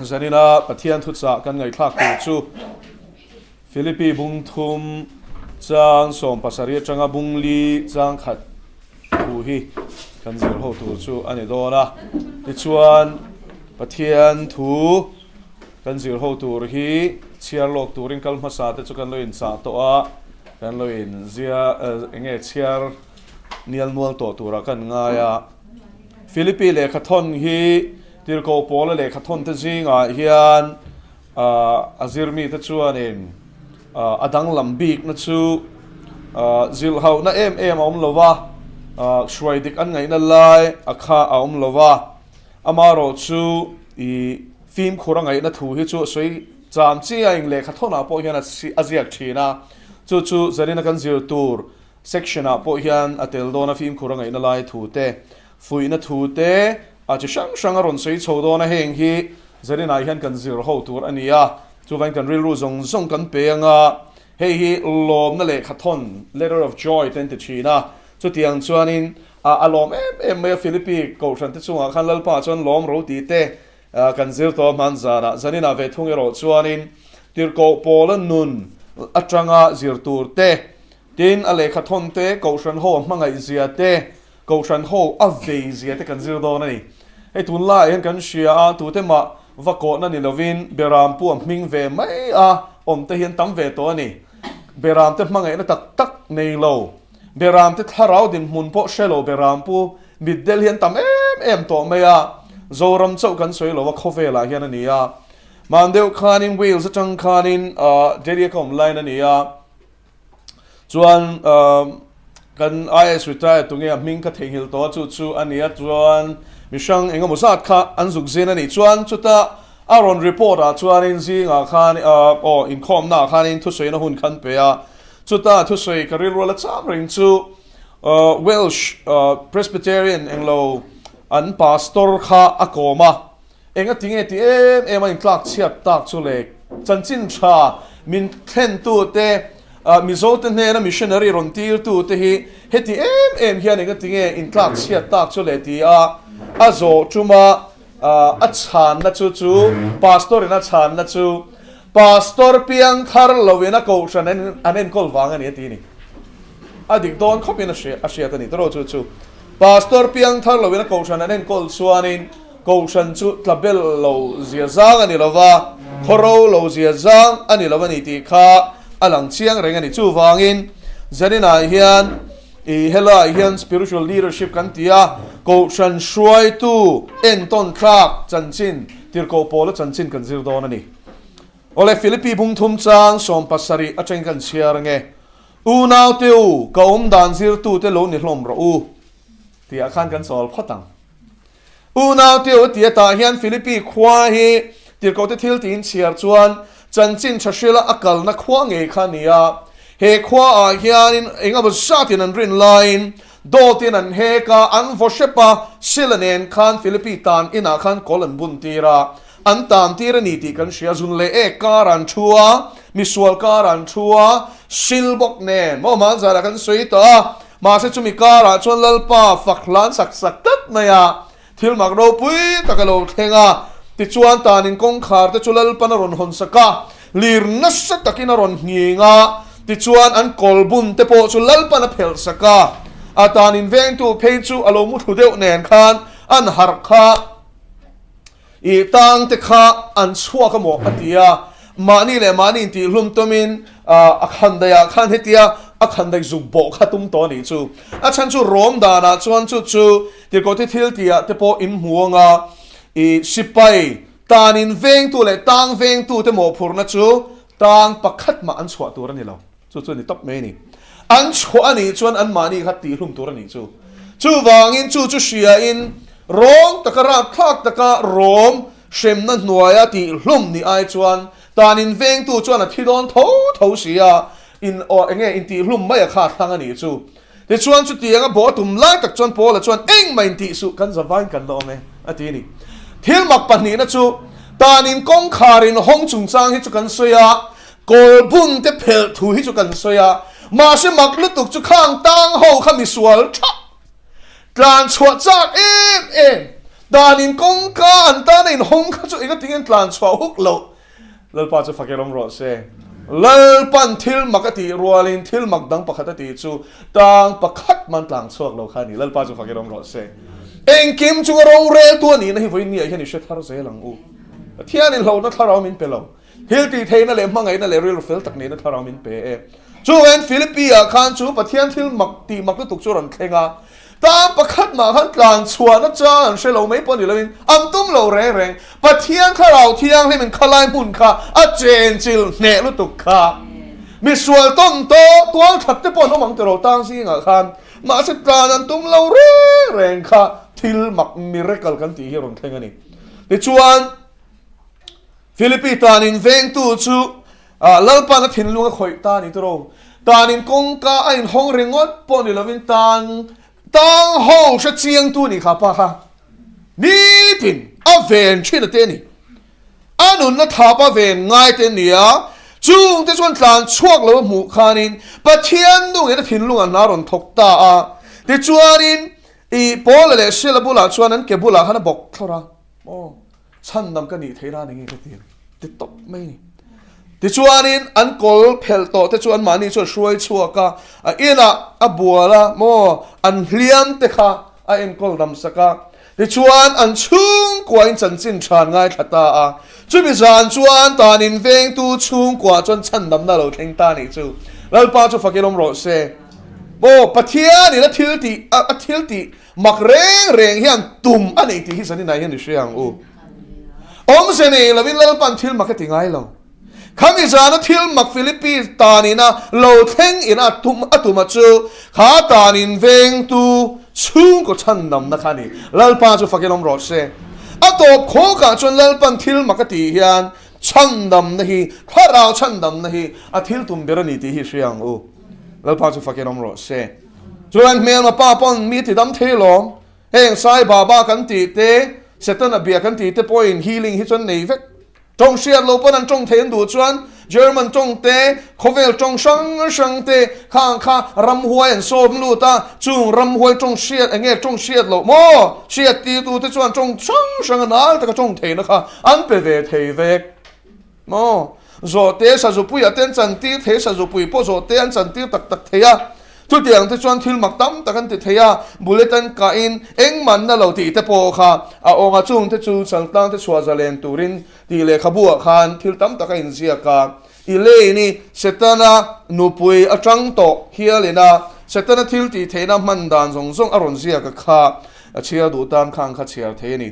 Zanina Pathian thuchah kan ngaihthlak tur chu Philippi bung thum chang 70 atanga bung li chang khat thu hi kan zir ho tur chu a ni dawn a. Tichuan Pathian thu kan zir ho tur hi chhiar lawk turin kal hmasa te chu kan lo inchah tawh a, kan lo in zia eng nge chhiar nial nual tawh turah kan ngai a. Philippi lehkha thawn hi Tirhkoh Paula lehkha thawn te zingah hian a zirmite chuanin a danglam bikna chu zilhauhna em em a awm lo va, hruai dik an ngaihna lai a kha a awm lo va, amaherawh chu i fimkhur a ngaihna thu hi chu a sawi cham chi a, eng lehkha thawnah pawh hian a ziak thin a, chu chu zarina kan zir tur section ah pawh hian a tel dawn a, fimkhur a ngaihna lai thu te, fuihna thu te a chi hrang hrang a rawn sawi chho dawn a, heng hi Zarinah hian kan zir ho tur a ni a, chuvangin kan rilru zawng zawng kan pe ang a, hei hi lawmna lehkha thawn, letter of joy, te an ti thin a, chutiang chuanin a lawm em em mai a, Philippi kohhran te chungah khan Lalpa chuan lawm ro tih te kan zir tawh a hman zanah, Zaninah ve thung erawh chuanin Tirhkoh Pawla nun atanga zir tur te, tin a lehkha thawn te, kohhran ho a hmangaih zia te, Kohhran ho a vei zia te kan zir dawn a ni. Hei tunlaiah hian kan hria a, tute mah va kawhna ni lovin Beram pu a hming ve mai a, awm te hian tam ve tawh a ni. Beram te hmangaihna tak tak nei lo, Beram te thlarau dinhmun pawh hre lo Beram pu mitdel hian tam em em tawh mai a, Zoram chauh kan sawi lo a khawvelah hian a ni a. Hman deuh khanin Wales atang khanin Delhi a ka awm lain a ni a. Chuan kan IS retired tunge a hming ka theihnghilh tawh a chu chu a nia chuan mihrang engemaw zat kha an zuk zin a nih chuan chuta a rawn report ah chuanin zingah khan aw inkhawmna ah khanin thusawiina hun khan pe a chuta thusawi ka rilru la cham reng chu Welsh Presbyterian englo an pastor kha a kawm a. Enga ti nge ti em em a intlak chhiat tak chu le? Chanchin tha min thlentu te, Mizo te hnena missionary rawn tirtu te hi heti em em hian enga ti nge intlak chhiat tak chu le ti a a zawh tuma a chhanna chu chu pastor in a chhanna chu pastor piang thar loin a kohhran an enkawl vang a ni a ti ni. A dik dawn khawpin a hriat a ni tawh chu chu pastor piang thar loin a kohhran an enkawl chuanin Kohhran chu tla bel lo zia zang a ni lo va, khawro lo zia zang a ni lo a ni tih kha a lang chiang reng a ni. Chuvangin, Zaninah hian i helaiah hian spiritual leadership kan ti a, Kohhran hruaitu entawn thlak chanchin, tirhkoh pawla chanchin kan zir dawn a ni. Awle, Philippi bung thum chang 70 atangin kan chhiar ange. Unaute u, ka awmdan zirtute lo ni hlawm rawh u, tihah khan kan chawl phawt ang. Unau te u ti atah hian Philippi khua hi tirhkohte thil tiin chhiar chuan chanchin tha hrila a kalna khua ngei kha a ni a. He khua ah hianin eng emaw zatin an rin laiin dawtin an hek a, an vaw hrep a, Sila nen khan Philippi tan inah khan kawl an bun tir a, an tan tir a ni tih kan hria. Zun leh ek kar an thu a, misual kar an thu a, sil bawk nen maw hmanzarah kan sawi tawh a. Mahse chumi karah chuan Lalpa fak hlan sak sak tlat mai a, thil mak ropui tak a lo thleng a. Tichuan tanin kawngkhar te chu Lalpan a rawn hawn sak a, lir nasa takin a rawn nghing a, tichuan an kawl bun te pawh chu Lalpan a phelh sak a. A tanin vengtu phei chu a lo mu thlu deuh nen khan an harh kha. I tang te kha an chhuak a maw a ti a, mahni leh mahni intihhlum tumin a khandaiah khan hetia a khandaih zuk bawh kha tum tawh a nih chu. A chhan chu rawm danah chuan chu chu tirhkohte thil tihah te pawh in hmu ang a, i sipai tanin vengtu leh tang vengtu te mawhphurhna chu tang pakhat mah an chhuah tur a ni lo. Chu chu a ni tawp mai a ni. An chhuah a nih chuan anmahni kha tihhlum tur a nih chu. Chuvangin chu chu hriain rawng taka rapthlak taka rawm hremna hnuaia tihhlum ni ai chuan tanin vengtu chuan a thi dawn tho tho si a, in aw enge intihhlum mai a kha thlang a nih chu. Tichuan chutianga bawh a tum lai tak chuan Paula chuan engmah intih suh kan zavain kan la awm e a ti a ni. Thil mak pahnihna chu tanin kawngkhar in hawng chungchang hi chu kan sawi a, Kawl bun te phelh thu hi chu kan sawi a, mahse mak lutuk chu khang tang ho kha misual tha tlan chhuah chak em em. Dan in kawngka an tan a inhawng kha chu engatinge an tlan chhuah huk loh? Lalpa chu fak erawm rawh se. Lalpan thil mak a tih rualin thil mak dang pakhat a tih chu tang pakhat man tlang chhuak lo kha a ni. Lalpa chu fak erawm rawh se. Engkim chunga roreltu a nihna hi vawiin ni ah hian i hre thar zel ang u. Pathianin hlauhna thlarau min pe lo. Thil tih theihna leh hmangaihna leh rilru fel tak nihna thlarau min pe e. Chuvangin Philippi ah khan chu Pathian thil mak tih mak lutuk chu a rawn thleng a. Tan pakhat mah khan tlan chhuahna chang an hre lo mai pawh ni loin an tum lo reng reng. Pathian Thlarau Thianghlimin khalai hmun kha a chenchilh hneh lutuk kha. Misual tawn tawh tual that te pawh an awm ang tiraw tang zingah khan. Mahse tlan an tum lo reng reng kha thil mak miracle kan tih hi a rawn thleng a ni. Tichuan Philippi tanin vengtu chu Lalpan a thinlung a khawih ta a ni tiraw? Tanin kawngka a inhawng ringawt pawh ni lovin tang tang ho hre chiangtu a nih kha pa kha nitin a ven thin a te a ni. A nunna thap a ven ngai te a ni a, chungte chuan tlan chhuak lo a hmuh khanin Pathian nungin a thinlung a hna rawn thawk ta a. Tichuanin i Paula leh Sela bulah chuan an ke bulah khan a bawk thlawr a. Aw. Chhandam ka nih theih nan enge ka ti ang ti tawp mai a ni. Tichuanin an kawl phelh tawh te chu anmahni chuan hruai chhuak a, a inah a bual a maw an hliam te kha a enkawl dam sak a. Tichuan an chhungkuain chanchin tha an ngaithla ta a. Chumi zan chuan tan in vengtu chhungkua chuan chhandamna lo thleng ta nih chu Lalpa chu fakin awm rawh se. Maw Pathianin a thil tih a thil tih Mak reng reng hian tum a nei tih hi zaninah hian i hria ang u. Awmze nei lovin Lalpan thil mak a ti ngai lo. Khami zana thil mak Philippi tanina lo thleng ina a tum a tuma chu kha tanin vengtu chhungkaw chhandamna kha a ni. Lalpa chu fakin awm rawh se. A tawp khawkah chuan Lalpan thil mak a tih hian chhandamna hi, thlarau chhandamna hi a thil tum ber a ni tih hi i hria ang u. Lalpa chu fakin awm rawh se. Chuan hmelma pa pawn mi ti dam thei lawm. Heng Sai Baba kan tih te, Setana bia kan tih te pawhin healing hi chuan nei vek. Tawng hriat lo pawn an tawng thei an duh chuan German tawng te, khawvel tawng hrang hrang te khang kha ramhuai an sawm lut a, chung ramhuai tawng hriat eng nge tawng hriat loh maw? Hriat tirtu te chuan tawng hrang hrang a nal taka tawng theihna kha an pe ve thei vek. Maw? Zawhte sazupuiah te an chantir thei, sazupui pawh zawhte an chantir tak tak thei a. Chutiang te chuan thil mak tam tak an ti thei a, bullet an kahin engman na lo tih te pawh kha a awng a, chung te chu chaltlang te chhuah zalen turin tih lehkhabu ah khan thil tam tak a inziak a. Elaine-i Setana nupui atang tawh hialin a Setana thil tih theihna hman dan zawng zawng a rawn ziak a kha a chhiar duh tan khan kha chhiar thei a ni.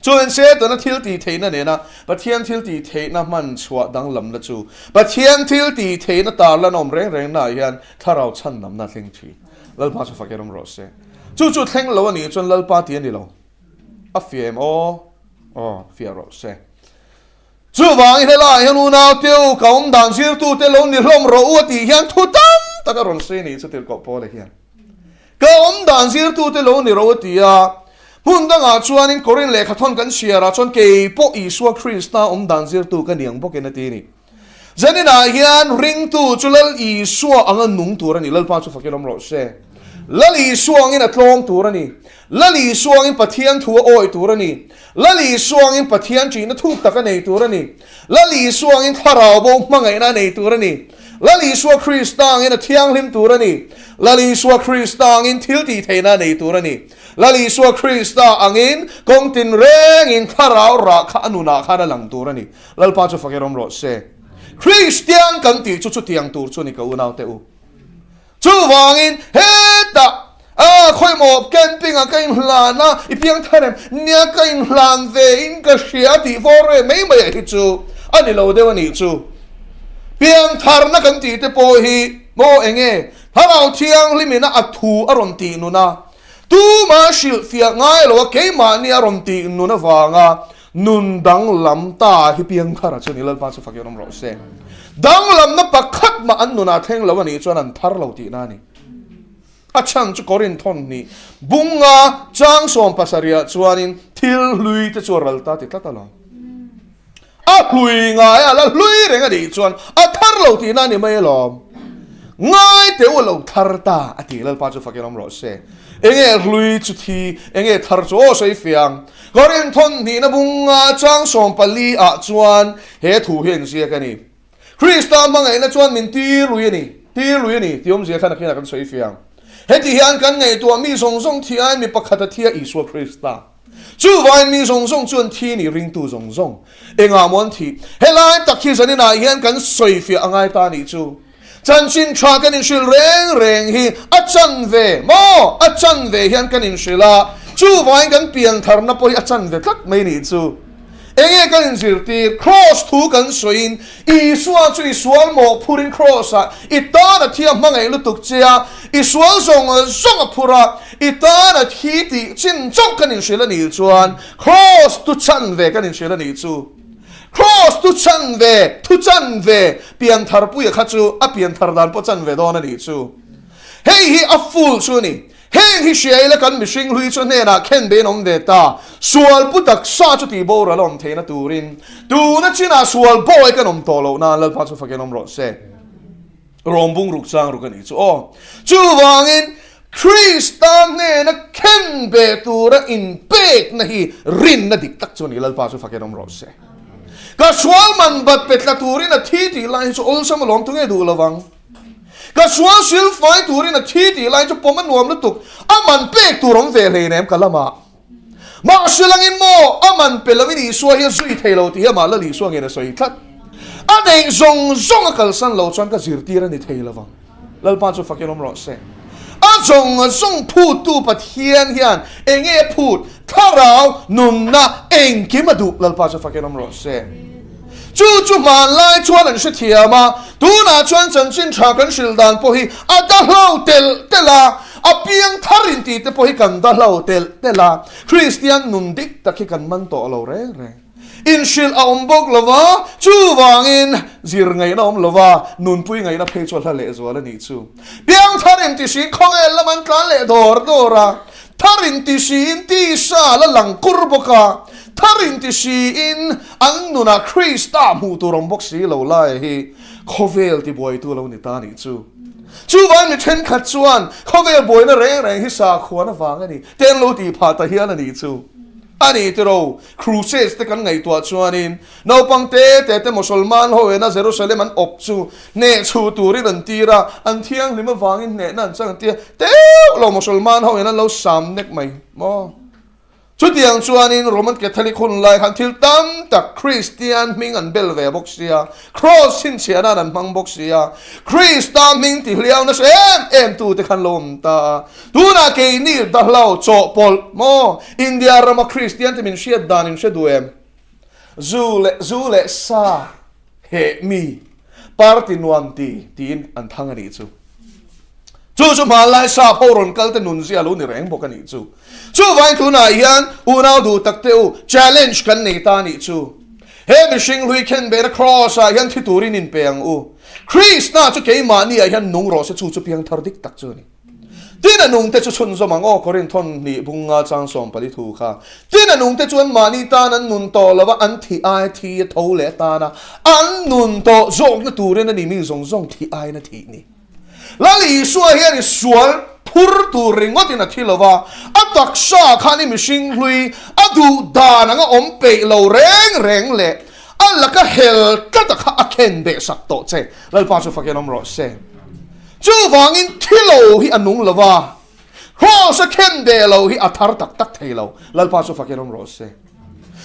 Chuan Setana thil tih theihna nena Pathian thil tih theihna hman chhuah danglamna chu Pathian thil tih theihna tarlan awm reng reng naah hian thlarau chhandamna a thleng thin. Lalpa chu fak erawm rawh se. Chu chu thleng lo a nih chuan Lalpa tih a ni lo. A fiah em aw? Aw, fiah rawh se. Chuvangin helaiah hian unau teu ka awm dan zirtute lo ni hlawm rawh u a tih hian thu tam tak a rawn sawi a nih chu tirhkoh Paula hian. Ka awm dan zirtute lo ni ro a ti a, hmun dangah chuanin Korin lehkhathawn kan chhiarah chuan kei pawh Isua Krista awm dan zirtu ka ni ang bawkin a ti a ni. Zaninah hian ringtu chu Lal Isua anga nung tur a ni. Lalpa chu fakin awm rawh se. Lal Isua angin a tlawm tur a ni. Lal Isua angin Pathian thu a awih tur a ni. Lal Isua angin Pathian ṭihna thuk tak a nei tur a ni. Lal Isua angin thlarau bo hmangaihna a nei tur a ni. Lal Isua Krista angin a thianghlim tur a ni. Lal Isua Krista angin thil tih theihna a nei tur a ni. Lal Isua Krista angin kawng tinrengin thlarau rah kha a nunah khan a lang tur a ni. Lalpa chu fak erawm rawh se. Kristian kan tih chu chutiang tur chu a ni ka unaute u. Chuvangin hetah a khawimaw camping ah ka inhlan a, i piang thar em? Nia ka inhlan ve in ka hria tih vawr ve mai mai ah hi chu a ni lo deuh a nih chu. Piang tharna kan tih te pawh hi maw eng nge Thlarau Thianghlim ina a thu a rawn tih nun a, tuma hrilhfiah ngai lo a keimahni a rawn tih nun avanga Nun danglam ta hi piangthar a chu ni Lalpa chu fakin awm rawh se. Danglamna pakhat mah an nunah thleng lo a nih chuan an thar lo tihna a ni. A chhan chu Korinthawn hnih bunga chang 70 ah chuanin thil hlui te chu a ral ta ti tlat alawm. A hlui ngai a la hlui reng a nih chuan a thar lo tihna a ni mai alawm. Ngai teh u a lo thar ta a ti Lalpa chu fakin awm rawh se. Enge hlui chu thi, enge thar chu aw sawi fiang. Korin thawn hnihna bunga chang 14 ah chuan he thu hi a inziak a ni. Krista hmangaihna chuan min tir lui a ni, tir lui a ni tih awmzia khan a khianah kan sawi fiang. Heti hian kan ngaihtuah mi zawng zawng thi aiin mi pakhat a thi a Isua Krista. Chuvain mi zawng zawng chuan thi nih ringtu zawng zawng engah maw an thih? Helai tak hi zaninah hian kan sawi fiah a ngai ta nih chu. Chanchin tha kan inhrilh reng reng hi a chanve maw? A chanve hian kan inhrilh a, chuvain kan piantharna pawh hi a chanve tlat mai nih chu. Enge kan inzirtir? Kraws thu kan sawiin Isua chu i sual mawhphurin kraws-ah i tan a thi a hmangaih lutuk che a, i sual zawng zawng a phur a, i tan a thi tih chin chauh kan inhrilh a nih chuan kraws tu chanve kan inhrilh a nih chu. Kraws tu chanve, thu chanve, piantharpuia kha chu a pianthar dan pawh chanve dawn a nih chu. Hei hi a full chu a ni. Heng hi hria ila kan mihring hlui chu hnenah khen bein awm ve ta. Sual pu taksa chu tih boral a awm theihna turin tuna chinah sual bawi kan awm tawh loh nan Lalpa chu fakin awm rawh se. Rawm bung ruk chang ruk a nih chu aw. Chuvangin Krista hnena khen be tura inpekna hi rinna dik tak chu a ni Lalpa chu fakin awm rawh se. Ka sual man bat pe tla turin a thi tih lai hi chu awlsam alawm tunge duh lovang. Ka sual sil fai turin a thi tih lai chu pawm a nuam lutuk, a man pek tur awm ve hleinem ka lamah. Mahse langin maw a man pe lovin Isua hi a zui thei lo tih hi amah Lal Isua ngei a sawi tlat. A neih zawng zawng a kalsan lo chuan ka zirtir a ni thei lovang. Lalpa chu fakin awm rawh se. A zawng zawng phuttu Pathian hian eng nge a phut? Thlarau nunna engkim a duh. Lalpa chu fakin awm rawh se. Chu chu hmanlai chuan an hrethiam a, tunah chuan chanchin tha kan hrilh dan pawh hi a dahlo telh telh a, a piang thar intih te pawh hi kan dahlo telh telh a, Kristian nun dik tak hi kan man tawh lo reng reng. Inhrilh a awm bawk lo va, chuvangin zir ngaihna awm lo va, nunpui ngaihna phei chu a hla lehzual a nih chu. Piang thar inti hri khawvel lam an tlan leh dawr dawr a, Thar inti siin tisa la lang kur bawk a, thar inti siin an nunah Krista hmuh tur awm bawk si lo lai hi khawvel tibuaitu lo ni ta nih chu. Chuvang mi thenkhat chuan khawvel buaina reng reng hi sakhuan avang a ni te an lo tih phah ta hial a nih chu. A ni tiro, Crusades te kan ngaihtuah chuanin Naupang te te te Mosolman ho ena Jerusalem an awp chu hneh chhu turin an tir a, an thianghlim avangin hnehna an chang an ti a, teuh lo Mosolman ho ena an lo sam nek mai maw? Chutiang chuanin Roman Catholic hun lai khan thil tam tak Kristian hming an bel ve bawk sia, Kraws chhinchhiah nan an hmang bawk sia, Krista hming ti hliau nasa em em tu te khan lo awm ta a, tunah keini dahlo chawhpawlh maw? India rama Kristian te min hriat dan in hre duh em? Zu leh zu leh sa heh mi party nuam ti tiin an thang a nih chu. Chu chu hmanlai sap ho rawn kal te nun zia lo ni reng bawk a nih chu. Chuvain tunah hian unau duh tak te u challenge kan nei ta a nih chu. He mihring hlui khenbehna cross ah hian thi turin inpe ang u. Krista chu keimahni ah hian nung rawh se chu chu piangthar dik tak chu a ni. Tin a nungte chu chhunzawm ang aw, Korin thawn hnih bunga chang 14 thu kha. Tin a nungte chu anmahni tan an nun tawh lo a, an thih ai thi a tho leh atana an nun tawh zawkna turin a ni mi zawng zawng thih aiin a thih ni. Lal Isua hian i sual phur tur ringawtin a thi lo va, a taksa khan i mihring hlui a duh dan anga awm peih lo reng reng leh a laka hel tlata kha a khen beh sak tawh che. Lalpa chu fakin awm rawh se. Chuvangin thi lo hi a nung lo va, Kraws a khen beh lo hi a thar tak tak thei lo. Lalpa chu fakin awm rawh se.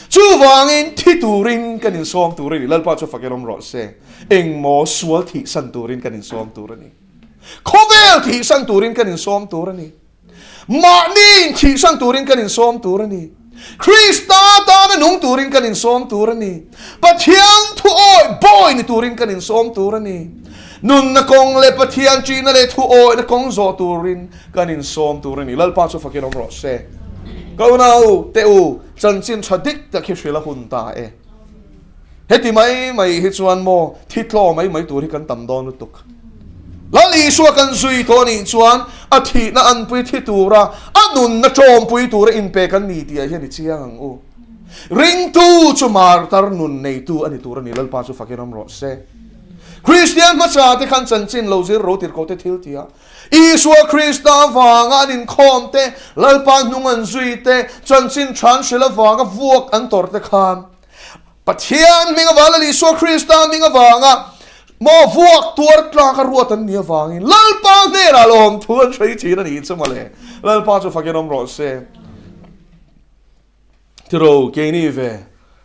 Chuvangin thi turin kan insawm tur a ni. Lalpa chu fakin awm rawh se. Engmaw sual thihsan turin kan insawm tur a ni. Khawvel thihsan turin kan insawm tur a ni. Mahni inthihsan turin kan insawm tur a ni. Krista tana nung turin kan insawm tur a ni. Pathian thu awih bawi ni turin kan insawm tur a ni. Nunna kawng leh Pathian ṭihna leh thu awihna kawng zawh turin kan insawm tur a ni. Lalpa chu fakin awm rawh se. Ka unau te u, chanchin ṭha dik tak hi hrilh a hun ta e. Heti mai mai hi chuan maw thi tlaw mai mai tur hi kan tam dawn lutuk. Lal Isua kan zui tawh anih chuan a thihna anpui thi tura a nunna tawmpui tura inpe kan ni tih ah hian i chiang ang u. Ringtu chu martar nun neitu a ni tur a ni. Lalpa chu fakin awm rawh se. Kristian hmasa te khan chanchin lo zir ro tir ko te thil ti a. Isua Krista avanga an inkhawm te, Lalpa hnung an zui te, chanchin tha an hrilh avanga vuak an tawrh te khan Pathian hming avanga Lal Isua Krista hming avanga maw vuak tuar tlak a ruat an nih avangin Lalpa hnenah lawmthu an hrei thin a nih chu mawle. Lalpa chu fakin awm rawh se. Tiro keini ve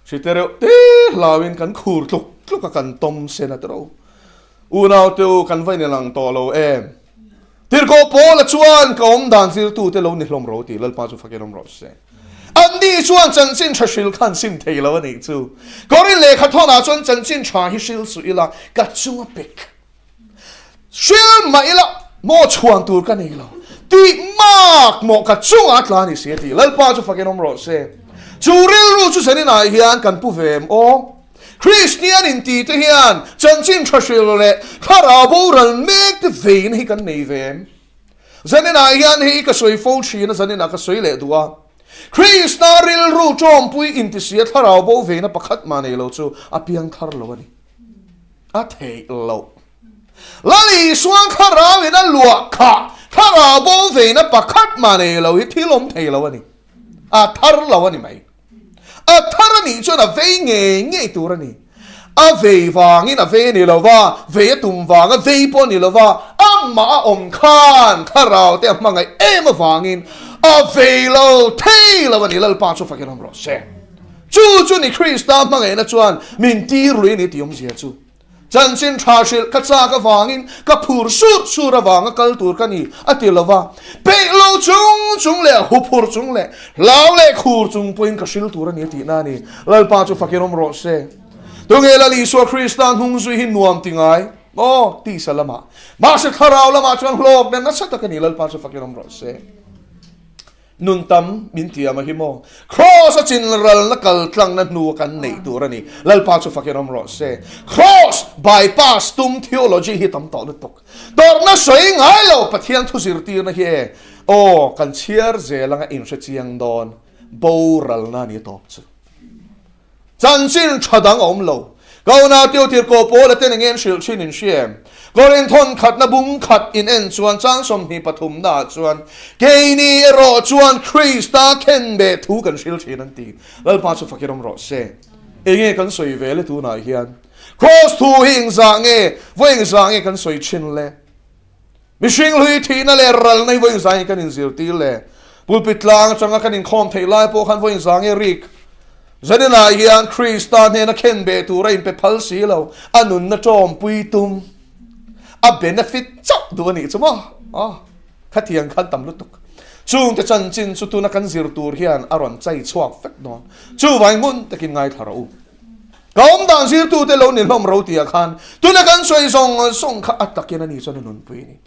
hrite reuh te hlauin kan khur tluk tluk a kan tawm sen a tiro. Unau te u kan va inel ang tawh lo em. Tirhkoh Paula chuan ka awm dan zirtute lo ni hlawm ro tih Lalpa chu fakin awm rawh se. Anni chuan chanchin tha hril khan sim thei lo a nih chu. Korin lehkha thawnah chuan chanchin tha hi hril suh ila ka chunga pek. Hril mah ila maw chhuan tur ka nei lo. Tih mak maw ka chungah a tla a ni si a ti. Lalpa chu fakin awm rawh se. Chu rilru chu zaninah hian kan pu ve em aw? Kristian inti te hian chanchin tha hril leh thlarau boral mek te veina hi kan nei ve em? Zaninah hian hei ka sawi fo thin a, zaninah ka sawi leh duh a. Krista rilru tawmpui intisia thlarau bo veina pakhat mah nei lo chu a piang thar lo a ni. A theih loh. Lal Isuan thlarau in a luah khah thlarau bo veina pakhat mah nei lo hi thil awm thei lo a ni. A thar lo a ni mai. A thar a nih chuan a vei ngei ngei tur a ni. A vei vangin a vei a ni lo va, vei a tum vanga vei pawh a ni lo va, amah a awm khan thlarau te a hmangaih em avangin a vei lo thei lo a ni. Lalpa chu fakin awm rawh se. Chu chu ni Krista hmangaihna chuan min tir lui a ni tih awmzia chu. Chanchin tha hrilh ka chak avangin ka phur sur sur avanga kal tur ka ni a ti lo va, peih lo chung chung leh huphur chung leh hlau leh khur chung pawhin ka hril tur a ni a tihna a ni. Lalpa chu fakin awm rawh se. Tunge Lal Isua Krista hnung zui hi nuam ti ngai? Aw, tisa lamah. Mahse thlarau lamah chuan hlawkna nasa tak a ni. Lalpa chu fakin awm rawh se. Nun tam min tiam a hi maw? Kraws a chin ralna kal tlangna hnu a kan neih tur a ni. Lalpa chu fakin awm rawh se. Kraws bypass tum theology hi tam tawh lutuk. Tawrhna sawi ngai lo Pathian thu zirtirna hi e aw kan chhiar zel anga inhre chiang dawn boralna a ni tawp chu. Chanchin tha dang a awm lo. Kauna Teo Tirhkoh Paula ten enge an hrilh thin in hria em? Korin thawn khatna bung khat in en chuan chang 23 naah chuan, Keini erawh chuan Krista khenbeh thu kan hrilh thin an ti. Lalpa chu fakir awm rawh se. Enge kan sawi ve le tunah hian? Kraws thu hi engzah nge, vawi engzah nge kan sawi thin le? Mihring hlui thihna leh ralna hi vawiin zangin kan inzirtir le. Pulpit tlang atanga kan inkhawm theih lai pawh khan vawiin zange rik. Zaninah hian Krista hnena khen beh tura inpe phal si lo, a nunna tawmpui tum, a benefit chauh duh a nih chu maw? Aw, khatiang khan tam lutuk. Chungte chanchin chu tuna kan zir tur hian a rawn chai chhuak vek dawn. Chuvangin ngun takin ngaithla rawh u. Ka awm dan zirtute lo ni hlawm ro tih ah khan tuna kan sawi zawng zawng kha a takin a ni chuan a nunpui a ni.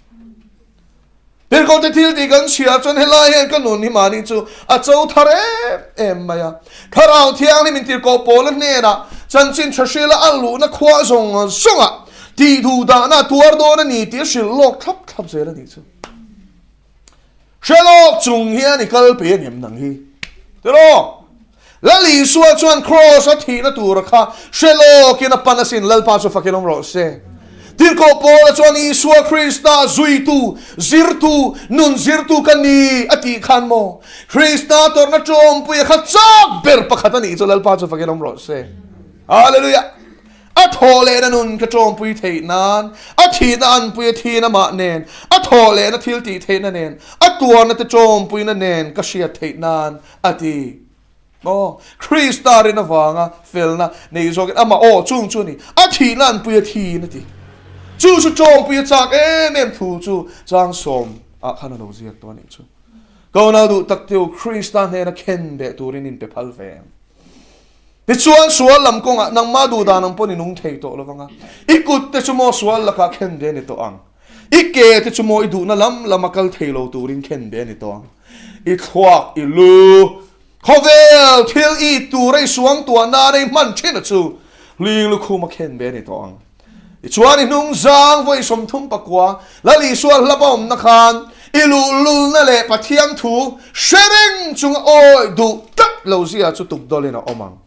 Tirhkohte thil tih kan chhiar chuan helai hian ka nun hi mahni chu a cho thar em em mai a. Thlarau Thianghlim in tirhkoh Paula hnenah chanchin tha hrila a luhna khua zawng zawngah tih duh dahna a tuar dawn a ni tih a hrilh lawk thlap thlap zel a nih chu. Hre lawk chung hian i kal pe a ngem nang hi. Tiraw? Lal Isua chuan Kraws a thihna tura kha hre lawkin a pan asin, Lalpa chu fakin awm rawh se. Tirhkoh Paula chuan Isua Krista zuitu, zirtu, nun zirtu ka ni a tih khan maw? Krista tawrhna tawmpuia kha chak ber pakhat a nih chu Lalpa chu fakin awm rawh se. Hallelujah! A thawh lehna nun ka tawmpui theih nan, a thihna anpui a thihna mah nen, a thawh lehna thil tih theihna nen, a tuarna te tawmpuina nen ka hriat theih nan a ti. Aw, Krista rin avanga felna nei zawkin amah aw chung chu a ni, a thihna anpui a thin a ti. Chu chu tawmpui a chak em em thu chu chang sawm ah khan a lo ziak tawh a nih chu. Ka unau duh tak teu Krista hnena khen beh turin in pe phal ve em? Tichuan sual lam kawngah nangmah duh dan ang pawn i nung thei tawh lovang a, i kut te chu maw sual lakah khen ve a ni tawh ang, i ke te chu maw i duhna lam lama kal thei lo turin khen ve a ni tawh ang, i thluak, i lu, khawvel thil i tura i suang tuah nana i hman thin a chu hling lukhuma khen ve a ni tawh ang. Tichuan i hnung zang vawi 39 Lal Isua hlap a awmna khan i luhlulna leh Pathian thu hre reng chunga awi duh tlat lo zia chu tukdawlin a awm ang.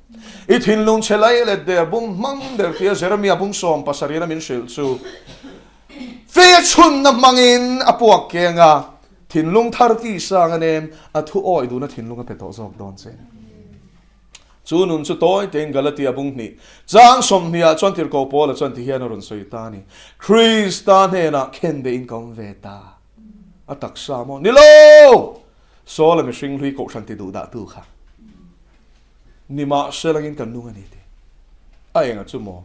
I thinlung chhe lai let der bum hmang der tia Jeremia bung 70 in a min hrilh chu fe chhunna hmangin a puak keng a, thinlung thar ti sang a nem a thu awih duhna thinlung a pe tawh zawk dawn che. Chu nun chu tawi tein Galatia bung hnih chang 20 ah chuan Tirhkoh Paula chuan ti hian a rawn sawi ta a ni, Krista hnenah khen beihin ka awm ve ta. A taksa maw? Ni lo! Saul a mihring hlui kohhran ti duh dah tu kha. Nimahselangin kan nung a ni ti. A enga chu maw?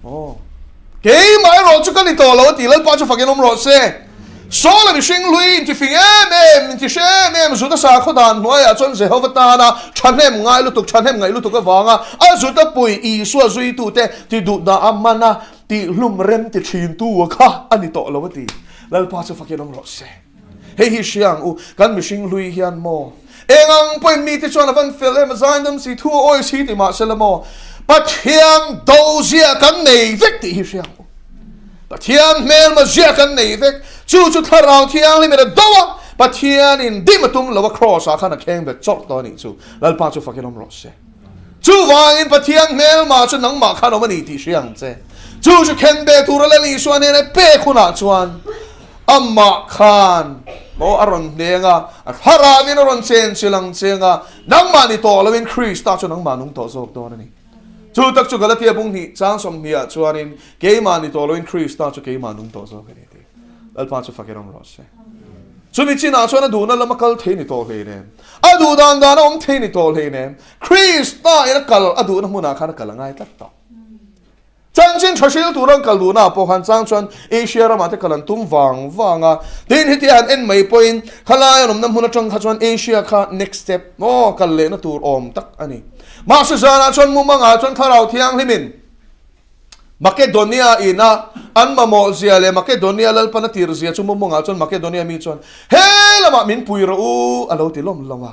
Aw. Keimah erawh chu ka ni tawh lo a ti, Lalpa chu fakin awm rawh se. Saul a mihring hlui intifing em em, intihre em em, Juda sakhaw dan hnuaiah chuan Jehova tana thahnem ngai lutuk, thahnem ngaih lutuk avanga a Juda pui Isua zuitute ti duh dah a man a, tihhlum rem ti thintu a kha a ni tawh lo a ti. Lalpa chu fakin awm rawh se. Hei hi hria ang u, kan mihring hlui hian maw? Eng ang pawhin mite chuan a van fel em, a zaindam si, thu a awi si ti mah sela maw? Pathian do zia kan nei vek tih hi hria ang u. Pathian hmelma zia kan nei vek, chu chu Thlarau Thianghlim in a do a, Pathianin dim a tum lo a Kraws ah khan a kheng bet chawrh tawh a nih chu. Lalpa chu fakin awm rawh se. Chuvangin Pathian hmelma chu nangmah khan awm a ni tih hria ang che. Chu chu khen be tur a Lal Isua hnena pek hunah chuan Amah khan maw a rawn hneng a, a thlarauin a rawn chen chil ang cheng a, nangmah ni tawh loin Krista chu nangmah nung tawh zawk dawn a ni. Chu tak chu Galatia bung hnih chang 20 ah chuanin keimah ni tawh loin Krista chu keimah nung tawh zawk a ni tih Lalpa chu fakin awm rawh se. Chumi chinah chuan a duhna lama kal thei ni tawh hlei nem, a duh dan dana awm thei ni tawh hlei nem, Krista in a kal a duhna hmunah khan a kal a ngai tlat tawh. Chanchin tha hril tur an kal duhna ah pawh khan chang chuan Asia ramah te kal an tum vang vang a, tin heti han en mai pawhin khalai an awmna hmun atang kha chuan Asia kha next step maw kal lehna tur awm tak a ni. Mahse zanah chuan mumangah chuan Thlarau Thianghlimin Makedonia ina an mamawh zia leh Makedonia Lalpan a tir zia chu mumangah chuan Makedonia mi chuan he lamah min pui rawh u a lo ti lawm lawm a.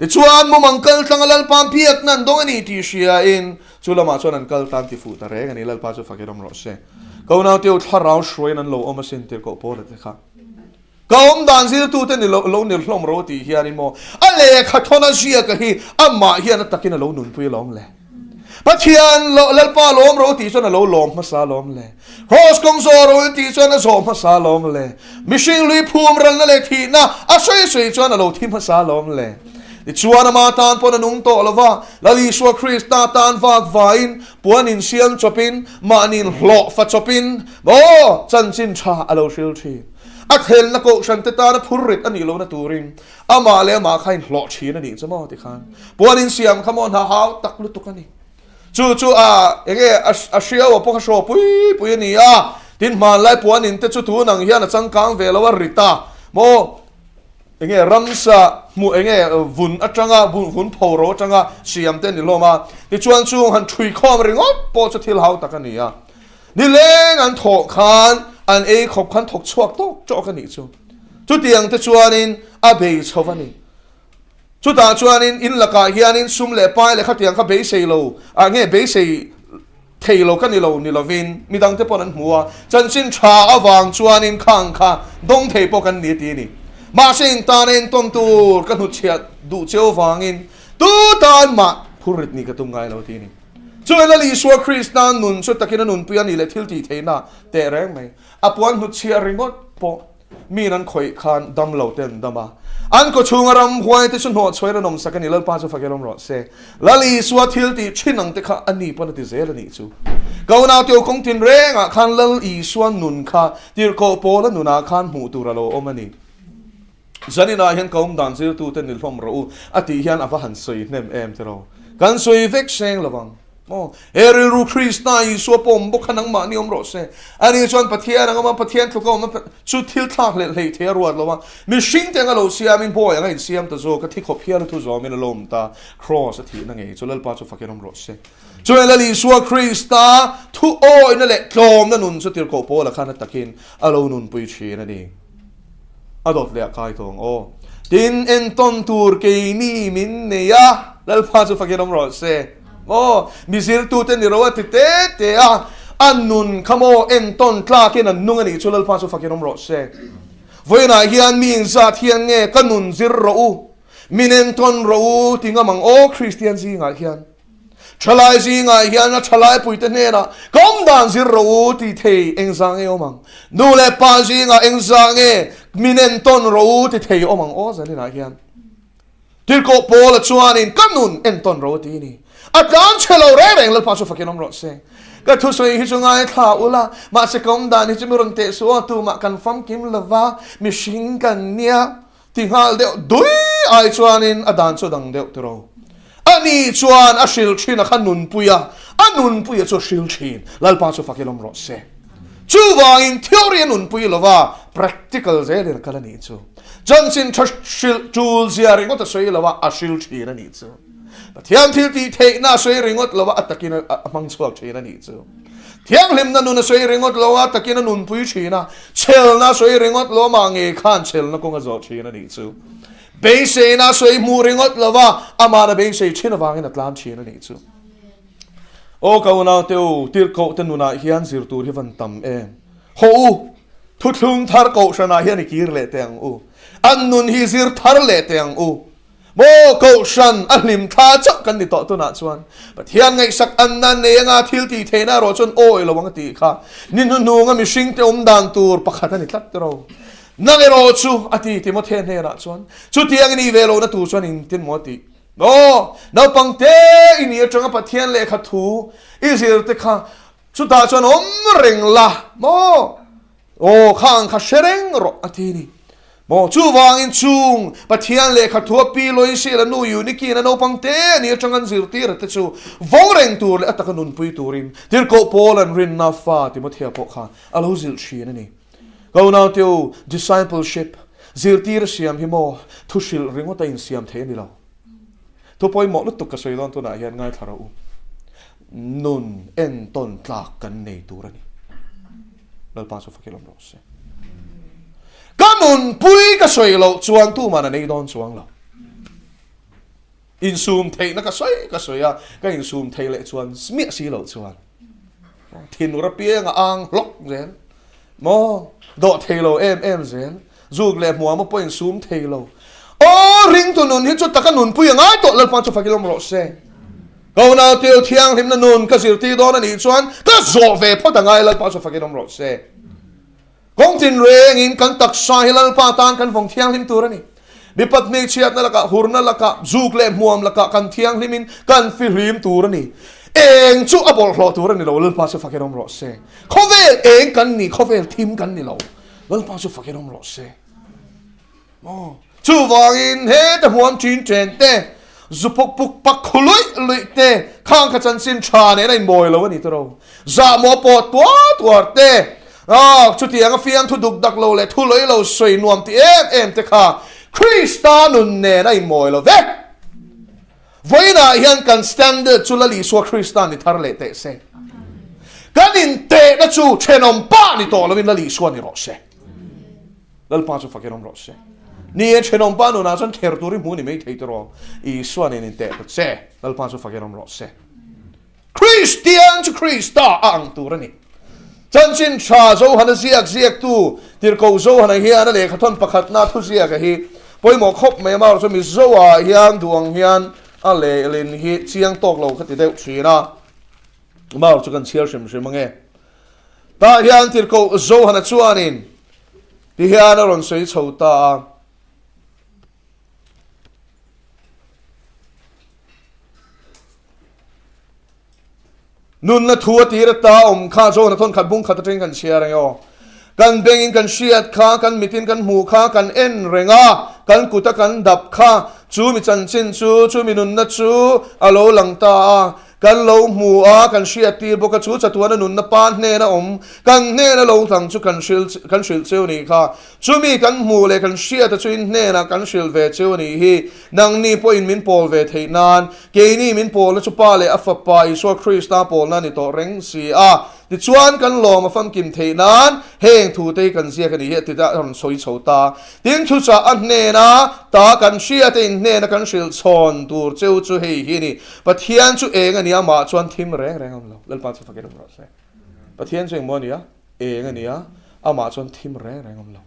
Tichuan, mumang kal tlanga Lalpa biakna an dawng a ni tih hriain chu lamah chuan an kal tan ti fuh ta reng a ni. Lalpa chu fakin awm rawh se. Ka unauteu thlarau hruaiin an lo awm asin tir koh Paula te kha. Ka awm dan zirtute ni lo lo nir hlawm ro tih hianin maw a lehkha thawn a ziaka hi amah hian a takin a lo nunpui alawm le. Pathian Lalpa lawm ro tih chuan a lo lawm hmasa lawm le. Kraws kawng zawh ro tih chuan a zawh hmasa lawm le. Mihring lui phum ralna leh thihna a sawi sawi chuan a lo thi hmasa lawm le. Tichuan ama tan pawn a nung tawh lo va, Lal Isua Krista tan vak vaiin, puan insiam chawpin, mahniin hlawh fa chawpin, aw, chanchin tha a lo hril thin. A thelna kohhran te tana phur rit a nih lohna turin Amah leh amah kha inhlawh thin a nih chu maw tikhan puan insiam kha maw hna hau tak lutuk a ni. Chu chu a enge a hriau a pawh kha hraw pui pui a ni a, tin hmanlai puan in te chu tun ang hian a changkang ve lo a rit a maw enge ramsa hmuh enge vun atanga vun pho ro atanga siam te a ni hlawm a, tichuan chung han thui khawm ringawt pawh chu thil hau tak a ni a. Nileng an thawh khan an ei khawp khan thawk chhuak tawk tawk a nih chu. Chutiang te chuanin a bei chho a ni. Chutah chuanin in lakah hianin sum leh pai leh khatiang kha beisei lo, ah nge beisei thei lo ka ni lo ni lovin midang te pawn an hmu a, chanchin tha avang chuanin khang kha dawng thei pawh kan ni ti a ni. Mahse in tana entawn tur ka hnutchhiah duh cheu vangin tu tan mah phurrit nih ka tum ngai lo ti a ni. Chuan Lal Isua Krista nun chu takin a nunpui a nih leh thil tih theihna teh reng mai. A puan hnutchhiah ringawt pawh miin an khawih khan dam lo te an dam a. An kaw chhunga ram huai te chu hnawh chhuain an awmsak a ni. Lalpa chu fak elawm rawh se. Lal Isua thil tih thin ang te kha a ni pawn a ti zel a nih chu. Ka unauteu kawng tin rengah khan Lal Isua nun kha tirhkoh Paula nunah khan hmuh tur a lo awm a ni. Zaninah hian ka awm dan zirtute ni hlawm rawh u a tih hian a va han sawi hnem em tiraw? Kan sawi vek seng lo ang maw? He rilru Krista Isua pawh awm bawk kha nangmahni awm rawh se. Ani chuan Pathian ang awm a, Pathian tluka awm a, chu thil thlak hlelh hlei thei a ruat lo a. Mihring te anga lo siamin bawi anga insiam ta zawk a, thi khawp hial a thu zawmin a lawm ta. Kraws a thihna ngei chu Lalpa chu fakin awm rawh se. Chuan Lal Isua Krista thu awihna leh tlawmna nun chu tirhkoh Paula khan a takin a lo nunpui thin a ni. A dawt leh a kai tawng aw. Tin, entawn tur keini min nei a, Lalpa chu fakin awm rawh se. Maw, mi zirtute ni ro a ti te te a, a nun kha maw entawn tlakin an nung a nih chu Lalpa chu fakin awm rawh se. Vawiinah hian mi inzat hian nge ka nun zir rawh u? Min entawn rawh u ti ngam ang aw Kristian zingah hian. Thalai zingah hian a thalai puite hnenah ka awm dan zir rawh u ti thei engzah nge awm ang? Nu leh pa zingah engzah nge min entawn rawh u ti thei awm ang aw zaninah hian. Tirhkoh Paula chuanin ka nun entawn rawh u ti ni. A tlan chhe lo reng reng Lalpa chu fakin awm rawh se. Ka thusawi hi chu ngaithla ula, mahse ka awm dan hi chu mi rawn teh suh aw, tumah kan famkim lova, mihring kan nia. Ti nghal deuh dui ai chuanin a dan chu a dang deuh tiro. Ani chuan a hril thin a kha nunpui a, a nunpuia chu a hril thin. Lalpa chu fakin awm rawh se. Chuvangin theory a nunpui lova practical zelin a kal a nih chu. Chanchin tha hrilh tul zia ringawt a sawi lo a, a hril thin a nih chu. Pathian thil tih theihna a sawi ringawt lo a, a takin a hmang chhuak thin a nih chu. Thianghlimna nun a sawi ringawt lo a, takin a nunpui thin a, chhelna a sawi ringawt lo a, mah ngei khan chhelna kawng a zawh thin a nih chu. Beiseina a sawi hmuh ringawt lo a, amahna beisei thin avangin a tlan thin a nih chu. Aw ka unaute u, tirhkoh te nunah hian zir tur hi van tam em? Hawh u, thuthlung thar kohhranah hian i kir leh teh ang u. An nun hi zir thar leh teh ang u. Maw Kohhran a hlim thla chauh kan ni tawh tunah chuan Pathian ngaihsak anna nei anga thil tih theihna erawh chuan awi lo ang a tih kha ni hnuhnunga mihringte awm dan tur pakhat a ni tlat ro. Nang erawh chu a ti Timothea hnenah chuan chutiang i nih ve lohna tur chuan engtin maw a tih? Aw, naupang te i nih atanga Pathian lehkha thu i zir te kha chutah chuan awm reng la maw? Aw, kha ang kha hre reng rawh, a ti a ni. Maw, chuvangin chung Pathian lehkha thua Pi Loisila nu Eunike-in a naupang te a nih atanga an zirtir te chu vawng reng tur leh a taka nunpui turin Tirhkoh Paul an rinna fa Timothea pawh kha a lo zilh thin a ni. Ka unaute u, discipleship, zirtir a siam hi maw thu hrilh ringawt a insiam thei a ni lo. Thu pawimawh lutuk ka sawi dawn tunah hian ngaithla rawh u. Nun entawn tlak kan nei tur a ni. Lalpa chu fakil awm rawh se. Ka nunpui ka sawi loh chuan tuman a nei dawn chuang lo. Insum theihna ka sawi ka sawi a, ka insum thei leh chuan miah si loh chuan thinur apiang a ang hlawk zel. Maw? Dawh thei lo em em zel. Zuk leh hmuam a pawh insum thei lo. Aw, ringtu nun hi chu taka nunpui a ngai tawh, Lalpa chu fakil awm rawh se. Ka unau tel thianghlimna nun ka zirtir dawn a nih chuan ka zawh ve phawt a ngai, Lalpa chu fakil awm rawh se. Kawng tin rengin kan taksa hi Lalpa tan kan vawng thianghlim tur a ni. Mipat hmeichhiatna lakah, hurna lakah, zuk leh hmuam lakah kan thianghlimin kan fihlim tur a ni. Eng chu a bawlhhlawh tur a ni lo, Lalpa chu fakin awm rawh se. Khawvel eng kan ni, khawvel thim kan ni lo, Lalpa chu fakin awm rawh se. Maw? Chuvangin heta hmuam ṭin ṭen te, zu puk puk pak khu luih luih te, khang kha chanchin ṭha nen a inmawi lo a ni tawh. Zahmawh pawh tuar tuar te, ah, chutianga fiamthu duk dak lo leh thu lawih lo sawi nuam ti em em te kha Krista nun nen a inmawi lo vek. Vawiinah hian kan standard chu Lal Isua Krista ni thar leh teh se. Kan intehna chu thenawm pa ni tawh lovin Lal Isua ni rawh se. Lalpa chu fakin awm rawh se. Ni e, thenawm pa nunah chuan kher tur i hmu ni mai thei tiraw. Isua nen inteh ta che. Lalpa chu fakin awm rawh se. Kristian chu Krista a ang tur a ni. Chanchin tha Johana ziak ziaktu Tirhkoh Johana hian a lehkhathawn pakhatna thuziaka hi pawimawh khawp mai a, amaherawhchu Mizoah hian duh ang hian a lehlin hi chiang tawk lo kha ti deuh thin a, amaherawhchu kan chhiar hrim hrim ange. Tah hian Tirhkoh Johana chuanin ti hian a rawn sawi chho ta a. Nunna thu a tir ata awm kha John a thawn khat bung khat atangin kan chhiar ang e aw. Kan bengin kan hriat kha, kan mitin kan hmuh kha, kan en reng a, kan kuta kan dap kha, chu mi chanchin chu, chu mi nunna chu a lo lang ta a. Kan lo hmu a, kan hriat tir bawk a, chu chatuana nunna pa hnena awm, kan hnena lo tlang chu kan hrilh kan hrilh cheu nih kha. Chumi kan hmuh leh kan hriata chu in hnenah kan hrilh ve cheu nih hi. Nangni pawhin min pawl ve theih nan, keini min pawlna chu Pa leh a Fapa Isua Krista pawlna a ni tawh reng si a. Tichuan kan lawm a famkim theih nan heng thute hi kan ziak a nih hi a ti a rawn sawi chho ta. Tin, thuchah a hnena ta kan hriata in hnena kan hrilh chhawn tur cheu chu hei hi a ni. Pathian chu eng a nia amah chuan thim reng reng a awm lo. Lalpa chu fakin awm rawh se. Pathian chu engmaw a nia? Eng a nia amah chuan thim reng reng a awm lo.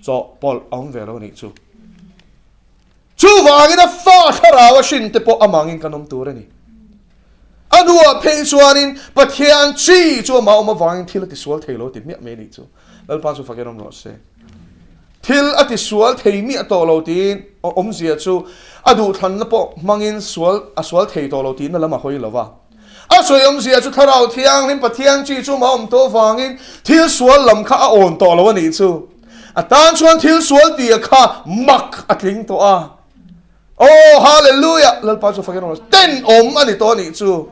Chawhpawlh a awm ve lo a nih chu. Chuvangin a fa thlarau a hrin te pawh amangin kan awm tur a ni. A hnuah phei chuanin Pathian chi chu amah awm avangin thil a tisual thei lo ti hmiah mai a nih chu. Lalpa chu fakin awm rawh se. Thil a tisual thei miah tawh lo tiin awmzia chu a duhthlanna pawh hmangin sual a sual thei tawh lo tihna lam a hawi lo va. A sawi awmzia chu Thlarau Thianghlim Pathian chi chu amah awm tawh avangin thil sual lam kha a awn tawh lo a nih chu. A tan chuan thil sual tia kha mak a tling tawh a. Aw Hallelujah! Lalpa chu fakin awm ten awm a ni tawh a nih chu.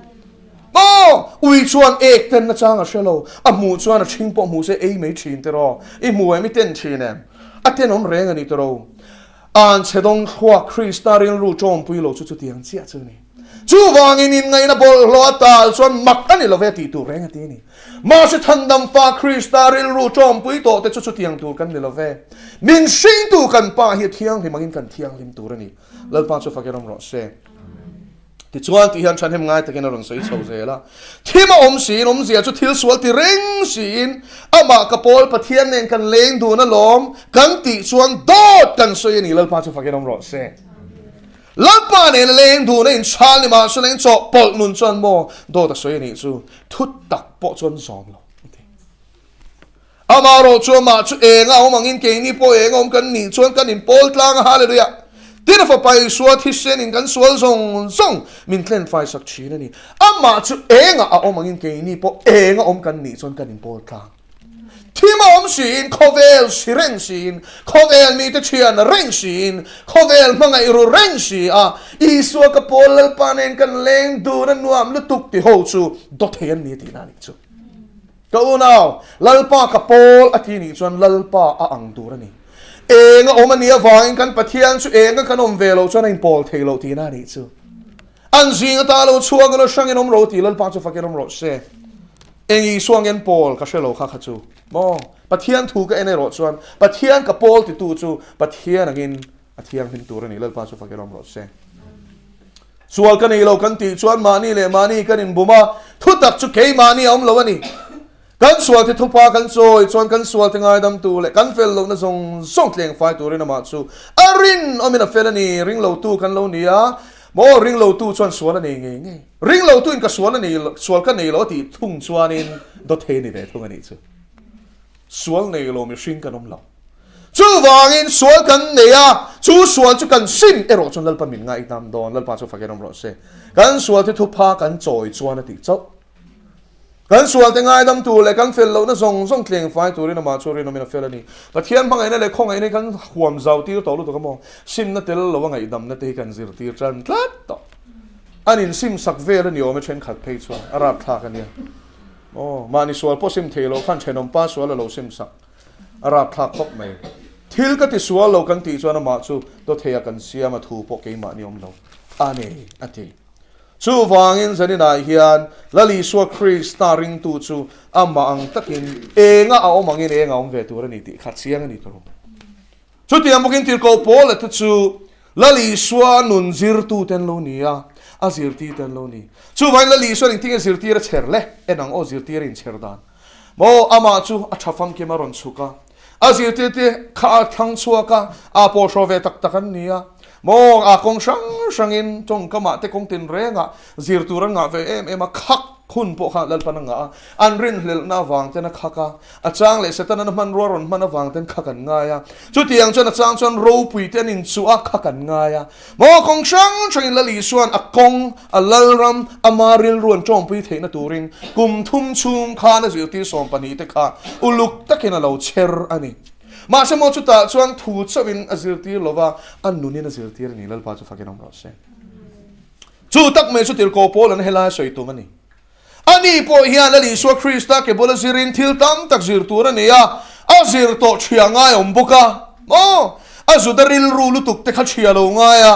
Aw ui chuan ek ten nachang a hre lo, a hmuh chuan a ṭhing pawh hmuh se ei mai ṭhin tiraw. I hmu em i ten ṭhin em? A ten awm reng a ni tiraw. An chhe dawng thluak Krista rilru ṭawmpui lo chu chutiang chiah chu a ni. Chuvangin inngaihna bawlhhlawh a tal chuan mak a ni lo ve tih tur reng a ti a ni. Mahse thandam fa Krista rilru ṭawmpui tawh te chu chutiang tur kan ni lo ve. Min hringtu kan Pa hi a thianghlim angin kan thianghlim tur a ni. Lalpa chu fakin awm rawh se. Tichuan tih hian ṭhahnem ngai takin a rawn sawi chho zel a. Thim a awm siin awmzia chu thil sual ti reng siin amah ka pawl Pathian nen kan leng dun alawm kan tih chuan dawt kan sawi a ni. Lalpa chu fakin awm rawh se. Lalpa nen a leng dun a inchhal ni mahse leng chawhpawlh nun chuan maw dawt a sawi a nih chu thu tak pawh chuan zawm lo a ti. Amaherawh chu amah chu eng a awm angin keini pawh eng a awm kan nih chuan kan inpawl tlang a, Hallelujah! Tin a fapa Isua thisen in kan sual zawng zawng min tlen faisak thin a ni. Amah chu eng a awm angin keini pawh eng a awm kan nih chuan kan inpawl tlang. Thim a awm siin, khawvel si reng siin, khawvel mite thian reng siin, khawvel hmangaih ru reng si a, Isua ka pawl Lalpa nen kan leng dun a nuam lutuk ti ho chu dawthei an ni tihna a nih chu. Ka unau, Lalpa ka pawl a ti nih chuan Lalpa a ang tur a ni. Eng a awm a nih avangin kan Pathian chu eng a kan awm ve loh chuan a inpawl thei loh tihna a nih chu. An zing ata lo chhuak ilo hrangin awm ro ti Lalpa chu fakin awm rawh se. Eng Isua ngen Paul ka hre lo kha kha chu maw? Pathian thu ka en erawh chuan Pathian ka Paul titu chu Pathian angin a thianghlim tur a ni. Lalpa chu fakin awm rawh se. Sual ka nei lo kan tih chuan mahni leh mahni kan inbum a, thutak chu keimahni a awm lo a ni. Kan sualte thupa kan chawi chuan kan sualte ngaidamtu leh kan fel lohna zawng zawng tlengfai turin amah chu a rinawmin a fel a ni. Ringlotu kan lo ni a maw? Ringlotu chuan sual a nei ngei ngei. Ringlotu in ka sual a nei sual ka nei lo a tih thung chuanin dawthei a ni ve thung a nih chu. Sual nei lo mihring kan awm lo. Chuvangin sual kan nei a, chu sual chu kan sim erawh chuan Lalpa min ngaihdam dawn. Lalpa chu fakin awm rawh se. Kan sualte thupha kan chawi chuan a tih chauh. Kan sualte ngaidam tur leh kan fel lohna zawng zawng tleng fai turin amah chu rinawmin a fel a ni. Pathian hmangaihna leh khawngaihna hi kan huam zau tir tawh lutuk a maw? Simna tel lo a ngaihdamna te hi kan zirtir tan tlat tawh. An insim sak vel a ni awm e thenkhat phei chuan a rapthlak a nia. Aw, mahni sual pawh sim thei lo khan thenawm pa sual a lo sim sak. A rapthlak khawp mai. Thil ka ti sual lo kan tih chuan amah chu dawthei a kan siam a thu pawh keimahni awm lo a ni a ti. Chuvangin zaninah hian Lal Isua Krista ringtu chu amah ang takin enga a awm angin enga awm ve tur a ni tih kha chiang a ni tur. Chutiang bawkin tirhkoh Paula te chu Lal Isua nun zirtute an lo ni a, a zirtirte an lo ni. Chuvangin Lal Isuan engtin nge zirtir a chher le? En ang aw zirtir a inchher dan. Maw amah chu a tha famkim a rawn chhuk a, a zirtirte kha a thlang chhuak a, a pawlhraw ve tak tak an ni a. Maw a kawng hrang hrangin tawngkamah te kawng tinrengah zir tur an ngah ve em em a, khak hun pawh kha Lalpan a ngah a, an rinhlelhna avang ten a khak a, a chang leh Setanan a hmanrua rawn hman avang ten khak an ngai a, chutiang chuan a chang chuan ropui te an inchuh a, khak an ngai a. Maw kawng hrang hrangin Lal Isuan a kawng, a Lalram, ama rilru an tawngpui theihna turin kum thum chhung khan a zirtir 12 te kha uluk takin a lo chher a ni. Mahse maw chutah chuan thu chauhin a zirtir lova, a nunin a zirtir a ni. Lalpa chu fakin awm rawh se. Chu tak mai chu tirhkoh Paul an helai sawi tum a ni. Ani pawh hian Lal Isua Krista ke bula zirin thil tam tak zir tur a nei a, a zir tawh ṭhia ngai awm bawk a. Maw? A Juda rilru lutuk te kha ṭhia lo ngai a.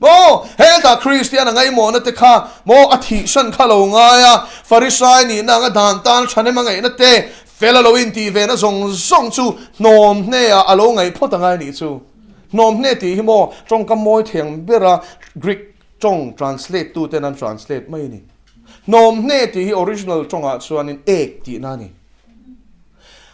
Maw? Hetah Kristian a ngaihmawhna te kha maw a thihsan kha lo ngai a, Farisai nihna anga dan tan ṭhahnem a ngaihna te, fel a lo intih vena zawng zawng chu hnawm hneah a lo ngaih phawt a ngai nih chu. Hnawm hne tih hi maw tawngkam mawi thiang bera Greek tawng translate tu ten an translate mai a ni. Hnawm hne tih hi original tawngah chuanin ek tihna a ni.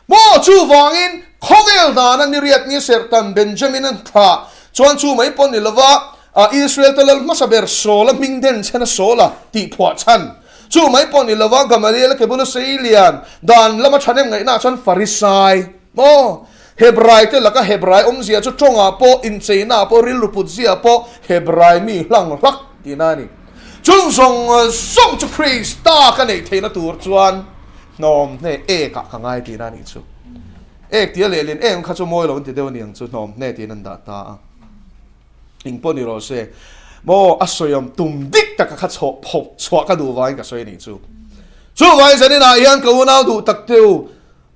Maw chuvangin khawvel dana niriat ni serhtan Benjamin an thlah. Chuan chu mai pawh ni lova, Israel te lal hmasa ber Saul-a hming den chhen a Saul-a tih phuah chhan. Chu mai pawh ni lova, Gamaliel-a kebula sei lian dan lama thahnem ngaihnaah chuan Farisai maw? Hebrai te laka Hebrai awmzia chu tawngah pawh, incheinaah pawh, rilru putzia pawh Hebrai mi hlang hlak tihna a ni. Chung zawng zawng chu Krista ka neih theihna tur chuan hnawm hne ekah ka ngai tihna a nih chu. Ek tia lehlin em kha chu mawi lo an ti deuh aniang chu hnawm hne tiin an dah ta a. Eng pawh ni rawh se, maw a sawiam tum dik taka kha chhawh phawp chhuah ka duh vangin ka sawi a nih chu. Chuvangin zaninah hian ka unau duh tak te u,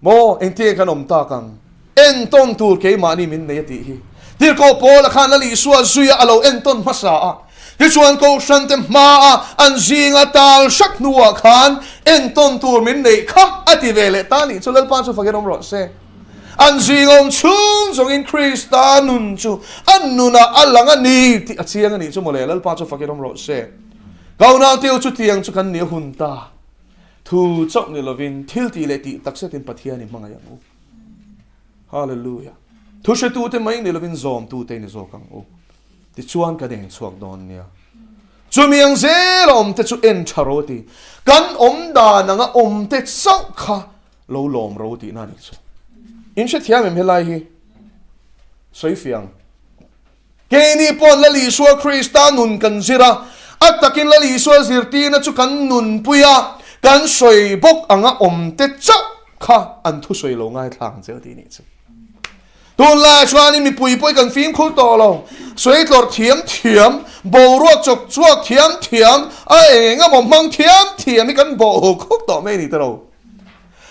maw engtinge kan awm tak ang? Entawn tur keimahni min nei a tih hi. Tirhkoh Paula khan Lal Isua zuia a lo entawn hmasa a. Tichuan Kohhrante hmaa an zinga tal hrat hnuah khan entawn tur min neih kha a ti ve leh ta nih chu Lalpa chu fakin awm rawh se. An zinga awm chhung zawngin Krista nun chu a nunah a lang a ni tih a chiang a nih chu mawle Lalpa chu fakin awm rawh se. Ka unauteu chutiang chu kan ni a hun ta. Thu chauh ni lovin thil tih leh tih takzetin Pathian i hmangaih ang u. Hallelujah. Thu hretute mai ni lovin zawmtute ni zawk ang u. Tichuan kan eng chhuak dawn nia. Chumi ang zel a awmte chu en tha ro ti. Kan awm dan anga awmte chauh kha lo lawm ro tihna a nih chu. In hrethiam em helai hi? Sawi fiang. Keini pawh Lal Isua Krista nun kan zir a, a takin Lal Isua zirtirna chu kan nunpui a, kan sawi bawk anga awmte chauh kha an thusawi lo ngaithla ang che tih nih chu. Tunlaiah chuanin mipui pawh i kan fimkhur tawh lo, sawi tlawrh thiam thiam, boruak chawk chhuak thiam thiam, a eng eng emaw hmang thiam thiam hi kan bawh huk huk tawh mai a ni ta lo.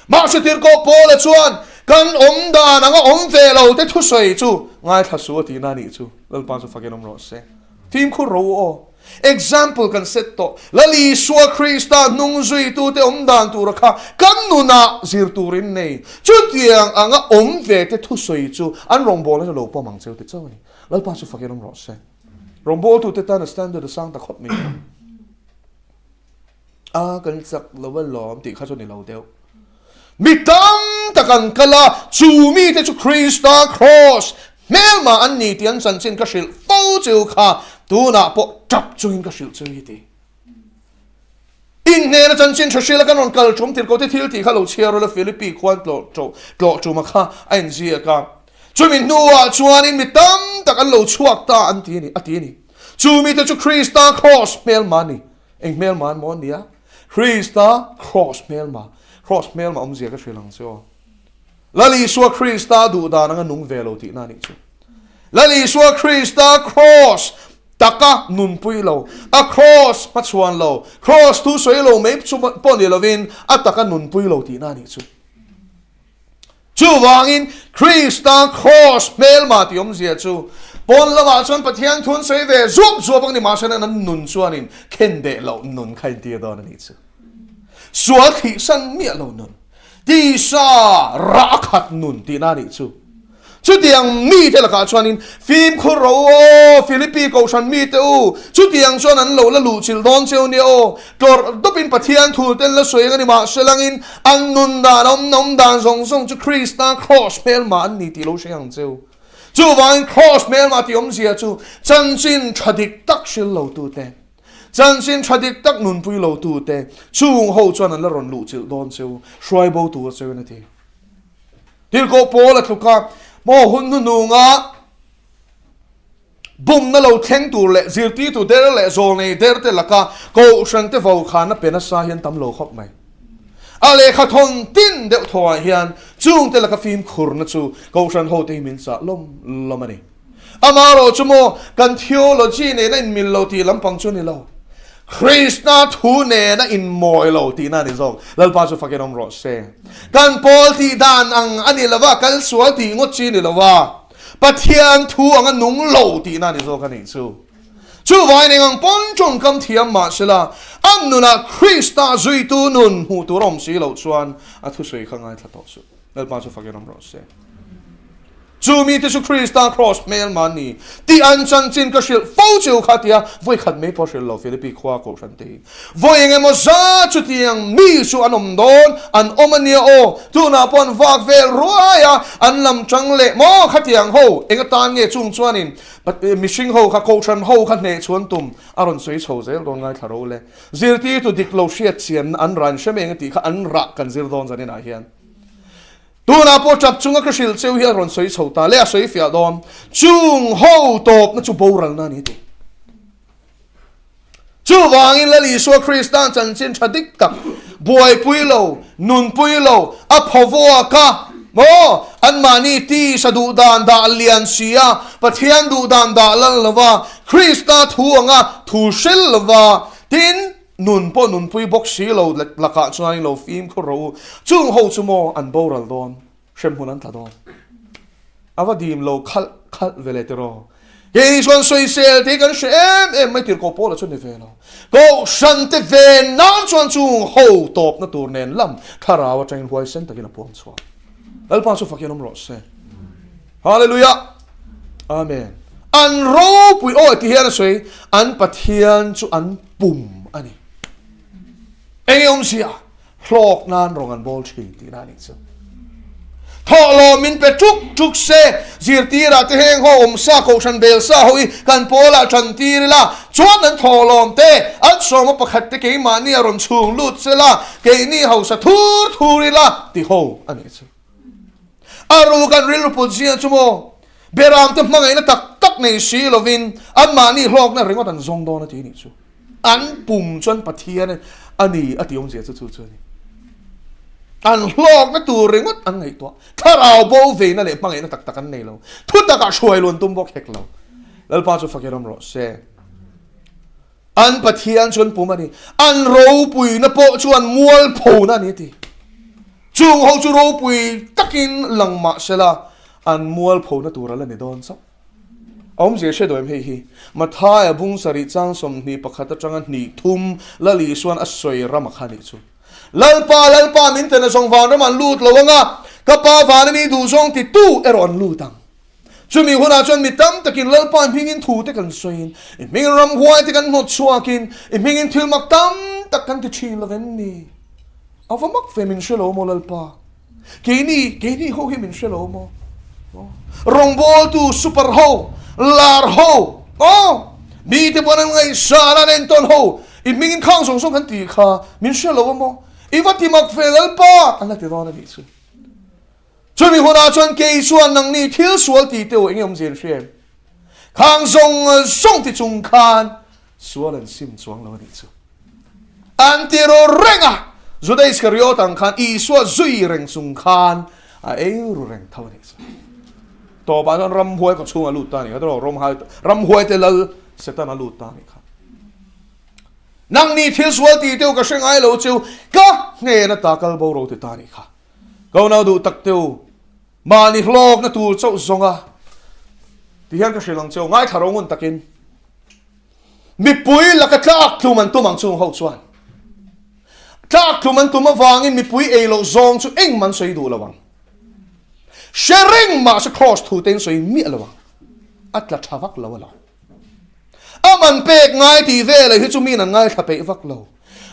Mahse tirhkoh Paula chuan kan awm dan anga awm ve lo te thusawi chu ngaithla su a tihna a nih chu. Lalpa chu fakin awm rawh se. Fimkhur ro u aw. Example kan set tawh. Lal Isua Krista hnung zuitute awm dan tura kha kan nunah zir turin nei. Chutiang anga awm ve te thusawi chu an rawngbawlna chu lo pawm ang cheu ti chauh a ni. Lalpa chu fakin awm rawh se. Rawngbawltute tan a standard a sang ta khawp mai a. A kan chak lo a lawm tih kha chu ni lo deuh. Mi tam tak an kal a, chu mite chu Krista Kraws hmelmah an ni tih an chanchin ka hrilh fo cheu kha tunah pawh tap chungin ka hrilh cheu hi ti. Inhnena chanchin tha hrila kan rawn kal tum tirhkoh te thil tih kha lo chhiar ula Philippi khuan tlawh tuma kha a inziak a. Chumi hnuah chuanin mi tam tak an lo chhuak ta an ti a ni, a ti a ni. Chu mite chu Krista Kraws hmelmah a ni. Eng hmelma an maw an nia? Krista Kraws hmelma. Kraws hmelma awmzia ka hrilh ang che aw. Lal Isua Krista duh dan anga nung ve lo tihna a nih chu. Lal Isua Krista Kraws taka nunpui lo, a Kraws hmachhuan lo, Kraws thu sawi lo mai chu pawh ni lovin a taka nunpui lo tihna a nih chu. Chuvangin, Krista Kraws hmelma tih awmzia chu pawn lamah chuan Pathian thu an sawi ve zuap zuap ang ni mahse an nun chuanin khen beh loh nun kha intir dawn a nih chu. Sual thihsan miah lo nun, tisa rah khat nun tihna a nih chu. Chutiang mite lakah chuanin fimkhur ro aw, Philippi Kohhran mite u, chutiang chuan an lo la luhchilh dawn cheu nia aw. Tlawrh dawpin Pathian thu ten la sawi ang a ni mahse langin an nun dan awm nawm dan zawng zawng chu Krista Kraws hmelmah an ni tih lo hre ang cheu. Chuvangin Kraws hmelmah tih awmzia chu chanchin tha dik tak hril lo tute, chanchin tha dik tak nunpui lo tute chung ho chuan an la rawn luhchilh dawn cheu, hruai bo tur cheu in a ti. Tirhkoh Paul a tluk a, Maw hun hnuhnunga bumna lo thleng tur leh zirtirtu der leh zawlnei der te laka kohhran te vokhanna pe nasa hian tam lo khawp mai. A lehkha thawn tin deuh thawhah hian chungte laka fimkhurna chu kohhran hote hi min chah lawm lawm a ni. Amaherawh chu maw kan theology nena inmil lo tih lampang chu a ni lo. Krista thu nena inmawi lo tihna a ni zawk. Lalpa chu fakin awm rawh se. Kan pawl tih dan ang a ni lo va, kal sual tih ngawt chi a ni lo va, Pathian thu anga nung lo tihna a ni zawk a nih chu. Chuvangin eng ang pawn tawngkam thiam mah sela, a nunah Krista zuitu nun hmuh tur a awm si loh chuan a thusawi kha ngaithla tawh suh. Lalpa chu fakin awm rawh se. Chu mite chu Krista kraws hmelma an ni tih an chanchin ka hrilh fo che u kha tia vawi khat mai pawh hrilh lo Philippi khua kohhran te hi. Vawi eng emaw zat chutiang mi chu an awm dawn, an awm a nia aw, tunah pawh an vak vel ruai a, an lam tang leh maw khatiang ho eng atan nge chung chuanin mihring ho kha kohhran ho kha hneh chhuan tum a rawn sawi chho zel dawn ngaithla ro le. Zirtirtu dik lo hriat chianna an rain hre mai eng a tih kha an rah kan zir dawn zaninah hian. Tunah pawh tap chunga ka hrilh cheu hi a rawn sawi chho ta le, a sawi fiah dawn. Chung ho tawpna chu boralna a ni ti. Chuvangin Lal Isua Krista'n chanchin tha dik tak, buaipui lo, nunpui lo, a phawvuak a, maw? Anmahni tisa duh dan dah lian si a, Pathian duh dan dah lal lo va, Krista thu anga thu hril lo va, tin, Nun pawh nunpui bawk si lo lakah chuan in lo fimkhur rawh u. Chung ho chu maw an boral dawn, hremhmun an tla dawn. A va dim lo khalh khalh ve le tiraw. Kei chuan sawisel te hi kan hre em em mai tirhkoh pawh la chu ni ve lo. Kohhran te ven nan chuan chung ho tawpna tur nen lam thlarau atangin huaisen takin a puang chhuak. Lalpa chu fakin awm rawh se. Hallelujah! Amen. An ropui aw ti hian a sawi, an Pathian chu an pum a ni. Enge awmzia? Hlawk nan rawng an bawl thin tihna a nih chu. Thawhlawm min pe tuk tuk se, zirtirah te heng ho awm sa, kohhran bel sa ho hi kan pawlah tan tir ila, chuan an thawhlawm te, an sawma pakhat te keimahni a rawn chhung lut sela, keini hausa thur thur ila ti ho a nih chu. A ru kan rilru put zia chu maw? Beramte hmangaihna tak tak nei si lovin anmahni hlawkna ringawt an zawng dawn a ti nih chu. An pum chuan Pathian a ni a ti awmzia chu chu chu a ni. An hlawkna tur ringawt an ngaihtuah. Thlarau bo veina leh hmangaihna tak tak an nei lo. Thu takah hruai luan tum bawk hek lo. Lalpa chu fakir awm rawh se. An Pathian chu an pum a ni. An ropuina pawh chu an mualphona a ni a ti. Chung ho chu ropui takin lang mah se la, an mualphona tur a la ni dawn chauh. A awmzia hre dawn em hei hi? Mathaia bung sarih chang 21 atanga hnih thum Lal Isuan a sawi ram a kha nih chu. Lalpa, Lalpa min tena zawng vanram an lut lo ang a, ka Pa vana mi duhzawng titu erawh an lut ang. Chumi hunah chuan mi tam takin Lalpa hmingin thu te kan sawiin, i hmingin ramhuai te kan hnawt chhuakin, i hmingin thil mak tam tak kan ti thin lo vem ni? A va mak ve min hre lo maw Lalpa? Keini, keini ho hi min hre lo maw? Rawngbawltu super ho, lar ho, aw, mite pawn an ngaihsan an entawn ho, i hmingin khang zawng zawng kan ti kha min hre lo maw? I va ti mak ve Lalpa? An la ti dawn a nih chu. Chumi hunah chuan kei chuan nangni thil sual ti teu eng nge awmzia in hria em? Khang zawng zawng ti chung khan sual an sim chuang lo a nih chu. An ti ru reng a, Juda Iskariot ang khan Isua zui reng chung khan a ei ru reng tho a nih chu. Tawpah chuan ramhuai khaw chhungah lut ta a nih kha, ramhuai te lal Satan a lut ta a nih kha. Nangni thil sual ti teu ka hre ngai lo chu ka hnen ata kal bo ro ti ta a nih kha. Ka unau duh tak te u, mahni hlawkna tur chauh zawnga ti hian ka hrilh ang che u, ngaithla ro ngun takin mipui laka tlak tlum an tum ang chung ho chuan tlak tlum an tum avangin mipui ei loh zawng chu engmah an sawi duh lo ang. Hre reng mah se cross thu te in sawi miah lo ang. A tla tha vak lo alawm. A man pek ngai tih veleh hi chu miin an ngaithla peih vak lo.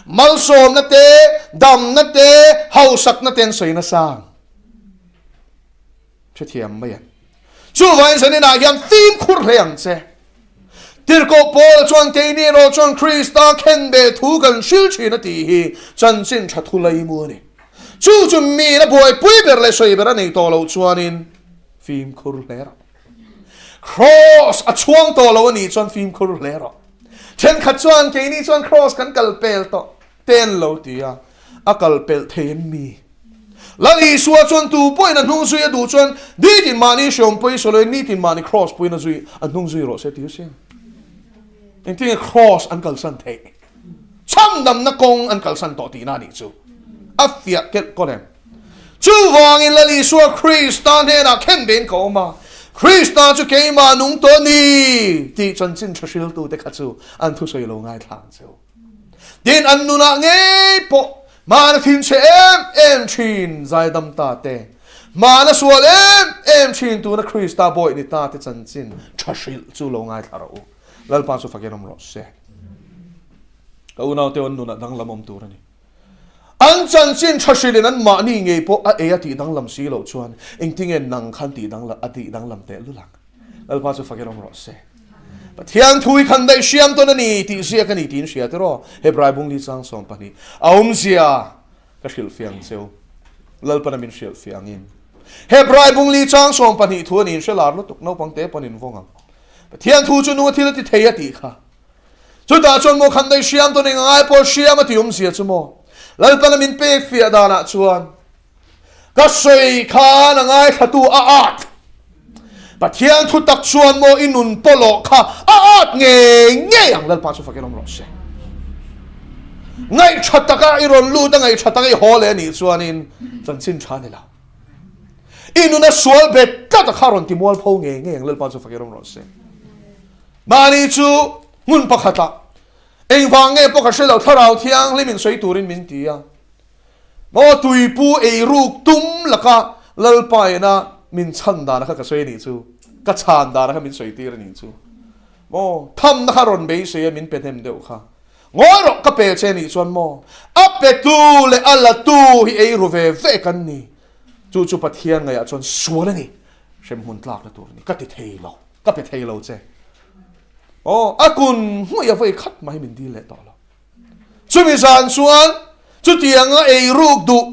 Malsawmna te, damna te, hausakna te an sawi nasa ang. Hrethiam mai ang. Chuvangin zaninah hian fimkhur hle ang che. Tirhkoh Paula chuan keini erawh chuan Krista khenbeh thu kan hril thin a tih hi chanchin tha thu laimu a ni. Chu chu miin a buaipui ber leh sawi ber a nei tawh loh chuanin fimkhur hle rawh. Cross a chhuang tawh lo a nih chuan fimkhur hle rawh. Thenkhat chuan keini chuan cross kan kal pel tawh te an lo ti a, a kal pel thei em mi? Lal Isua chuan tu pawhin a hnung zui a duh chuan nitin mahni hreawm pawhin sawi loin nitin mahni cross pawhin a zui a hnung zui rawh se ti a sin. Engtin nge cross an kalsan theih? Chhandamna kawng an kalsan tawh tihna a nih chu. A fiah kelh kawn em? Chuvangin Lal Isua Krista hnenah khen vein ka awm a, Krista chu keimah nung tawh a ni tih chanchin tha hriltute kha chu an thusawi lo ngaithla ang che u. Tin, an nunah ngei pawh hmana thinchhe em em thin zaidam ta te. Hmana sual em em thin tuna Krista bawih ni ta te chanchin tha hrilh chu lo ngaithla rawh u. Lalpa chu fakin awm rawh se. Ka unaute an nunah danglam awm tur a ni. An chanchin tha hrilhin an mahni ngei pawh a ei a tih danglam si loh chuan engtinge nang khan tih danglam a tih danglam teh lul ang. Lalpa chu fakin awm rawh se. Pathian thu hi khan daih hriam tawn a ni tih ziak a ni tiin hria tiraw? Hebrai bungli chang 12 a awmzia ka hrilh fiang cheu. Lalpan a min hrilh fiangin. Hebrai bungli chang 12 thu a ni in hre lar lutuk naupang te pawn in vawng ang. Pathian thu chu nunga thil a ti thei a tih kha. Chutah chuan maw khan daih hriam tawn eng angai pawh hriam a ti awmzia chu maw? Lalpan a min pek fiah danah chuan Ka sawi khan a ngaithlatu a at. Pathian thu tak chuan maw i nun pawlawh kha a at ngei ngei ang Lalpa chu fakin awm rawh se. Ngaih tha taka i rawn lut a ngaih tha taka i haw leh anih chuanin chanchin tha ni lo. I nun a sual bet tlat a kha rawn ti mualpho ngei ngei ang Lalpa chu fakin awm rawh se. Mahni chu hmun pakhatah engvang nge pawh ka hre lo thlarau thianghlim in sawi turin min ti a. Maw tuipu eiruk tum laka Lalpaina min chhan dana kha ka sawi anih chu, ka chhan dana kha min sawi tir anih chu. Maw thamna kha rawn beisei a min pe hnem deuh kha. Ngawi rawh ka pe che anih chuan maw a petu leh a latu hi eiru ve ve kan ni. Chu chu Pathian ngaihah chuan sual a ni. Hremhmun tlakna tur a ni. Ka ti thei lo, ka pe thei lo che. Aw a kun hmuih a vawi khat mah hi min dil leh tawh lo. Chumi zan chuan chutianga ei ruk duh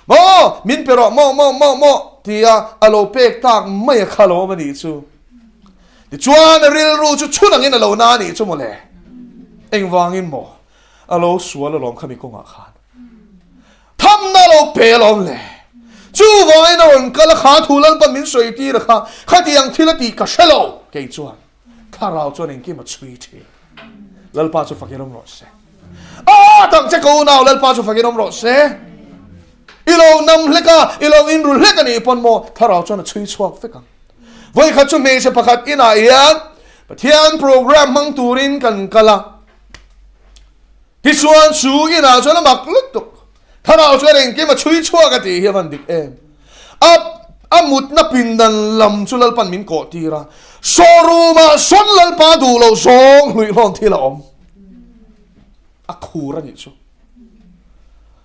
maw min pe rawh maw maw maw maw tia a lo pek tak mai a kha lo awm a nih chu. Tichuan a rilru chu chhun angin a lo na a nih chu mawle. Engvangin maw a lo sual alawm khami kawngah khan. Thamna a lo pe alawm le. Chuvangin a rawn kal a kha thu Lalpan min sawi tir a kha khatiang thil a tih ka hre lo kei chuan. Thlarau chuan engkim a chhui thin. Lalpa chu fakin awm rawh se. A tang che ko unau Lalpa chu fakin awm rawh se. I lo nam hlek a, i lo inru hlek a nih pawn maw Thlarau chuan a chhui chhuak vek ang. Vawikhat chu hmeichhe pakhat inah hian Pathian program hmang turin kan kal a. Tichuan chu inah chuan a mak lutuk. Thlarau chuan engkim a chhui chhuak a tih hi a van dik em? A a mutna pindan lam chu Lalpan min kawh tir a, showroom ah sawn Lalpa duh loh zawng hluihlawn thil a awm. A khur a nih chu.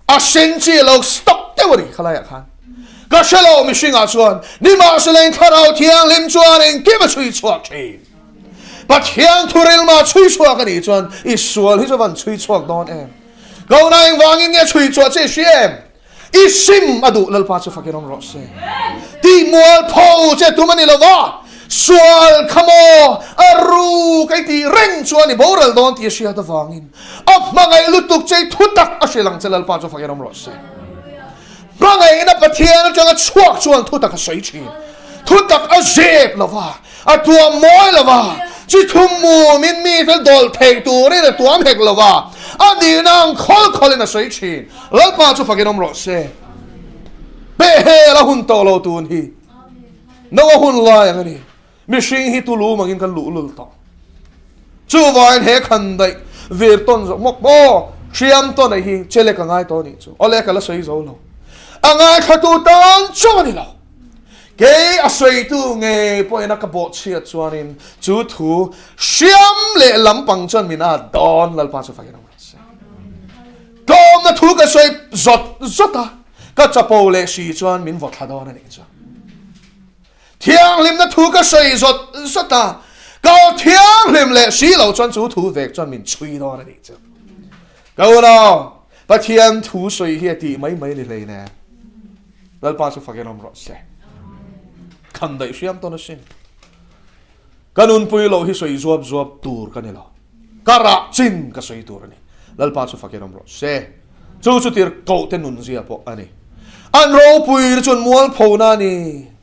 A sen chi a lo stock deuh a ni khalai ah khan. Ka hre lo mihring ah chuan nimahsela in Thlarau Thianghlim chuan engkim a chhui chhuak thin. Pathian thurelma chhui chhuak a nih chuan i sual hi chu van chhui chhuak dawn em? Kohna engvangin nge chhui chhuah che i hria em? I sim a duh Lalpa chu fakin awm rawh se. Tih mual pho che tum a ni lo va, sual kha maw a ru ka i tih reng chuan i boral dawn tih a hriat avangin a hmangaih lutuk che i thu tak a hrilh ang che Lalpa chu fakin awm rawh se. Hmangaihna Pathian atanga chhuak chuan thu tak a sawi thin. Thu tak a zep lo va, a tuam mawi lo va, chi thum mumin mi fel dawlh theih turin a tuam hek lo va, a nihna ang khawl khawlin a sawi thin. Lalpa chu fakin awm rawh se. Pehhel a hun tawh lo tun hi. No a hun lai ang a ni. Mihring hi tulum angin kan luhlul tawh. Chuvangin he khan daih vir tawn zawk mawk maw hriam tawn a hi chelek a ngai tawh a nih chu. Awle ka la sawi zo lo. A ngaithlatu tan chauh a ni lo. Kei a sawitu ngei pawhin a ka bawhchhiat chuanin chu thu hriam leh lampang chuan min a dawn Lalpa chu fakin awm rawh se. Tlawmna thu ka sawi zawt zawt a, ka chapo leh hri chuan min vaw thla dawn a nih chu. Thianghlimna thu ka sawi zawt zawt a, ka aw thianghlim leh si lo chuan chu thu vek chuan min chhui dawn a nih chu. Ka unau, Pathian thu sawi hi a tih mai mai ni hlei nen. Lalpa chu fakin awm rawh se. Khan daih hriam tawn asin. Ka nunpui loh hi sawi zuap zuap tur ka ni lo. Ka rah chin ka sawi tur a ni. Lalpa chu fakin awm rawh se. Chu chu tir koh te nunzia pawh a ni. An ropui te chuan mualphona a ni.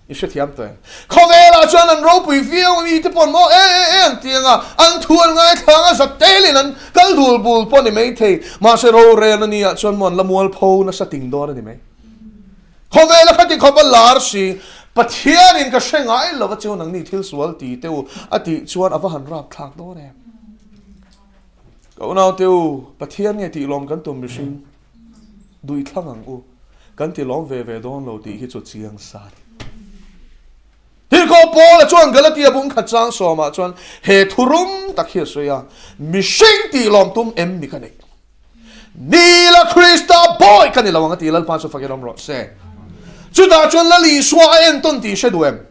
I hrethiam tawh em? Khawvelah chuan an ropui viau a mi te pawh an maw e e e an ti ang a, an thu an ngaithlang a, za telin an kal dul bul pawh a ni maithei. Mahse rorel a nih ah chuan maw an la mualpho nasa ting dawn a ni mai. Khawvela khati khawp a lar si, Pathianin ka hre ngai lo va chu nangni thil sual ti teh u a tih chuan a va han rap thlak dawn em? Ka unau te u, Pathian nge tih lawm kan tum mihring duih thlang ang u, kan ti lawm ve ve dawn lo tih hi chu chiang sa a ni. Tirhkoh Paula chuan Galatia bung khat chang sawmah chuan he thurum tak hi a sawi a, Mihring tih lawm tum em mi ka neih? Nila Krista bawi ka ni lo ang a ti, Lalpa chu fakin awm rawh se. Chutah chuan Lal Isua a entawn tih hre duh em?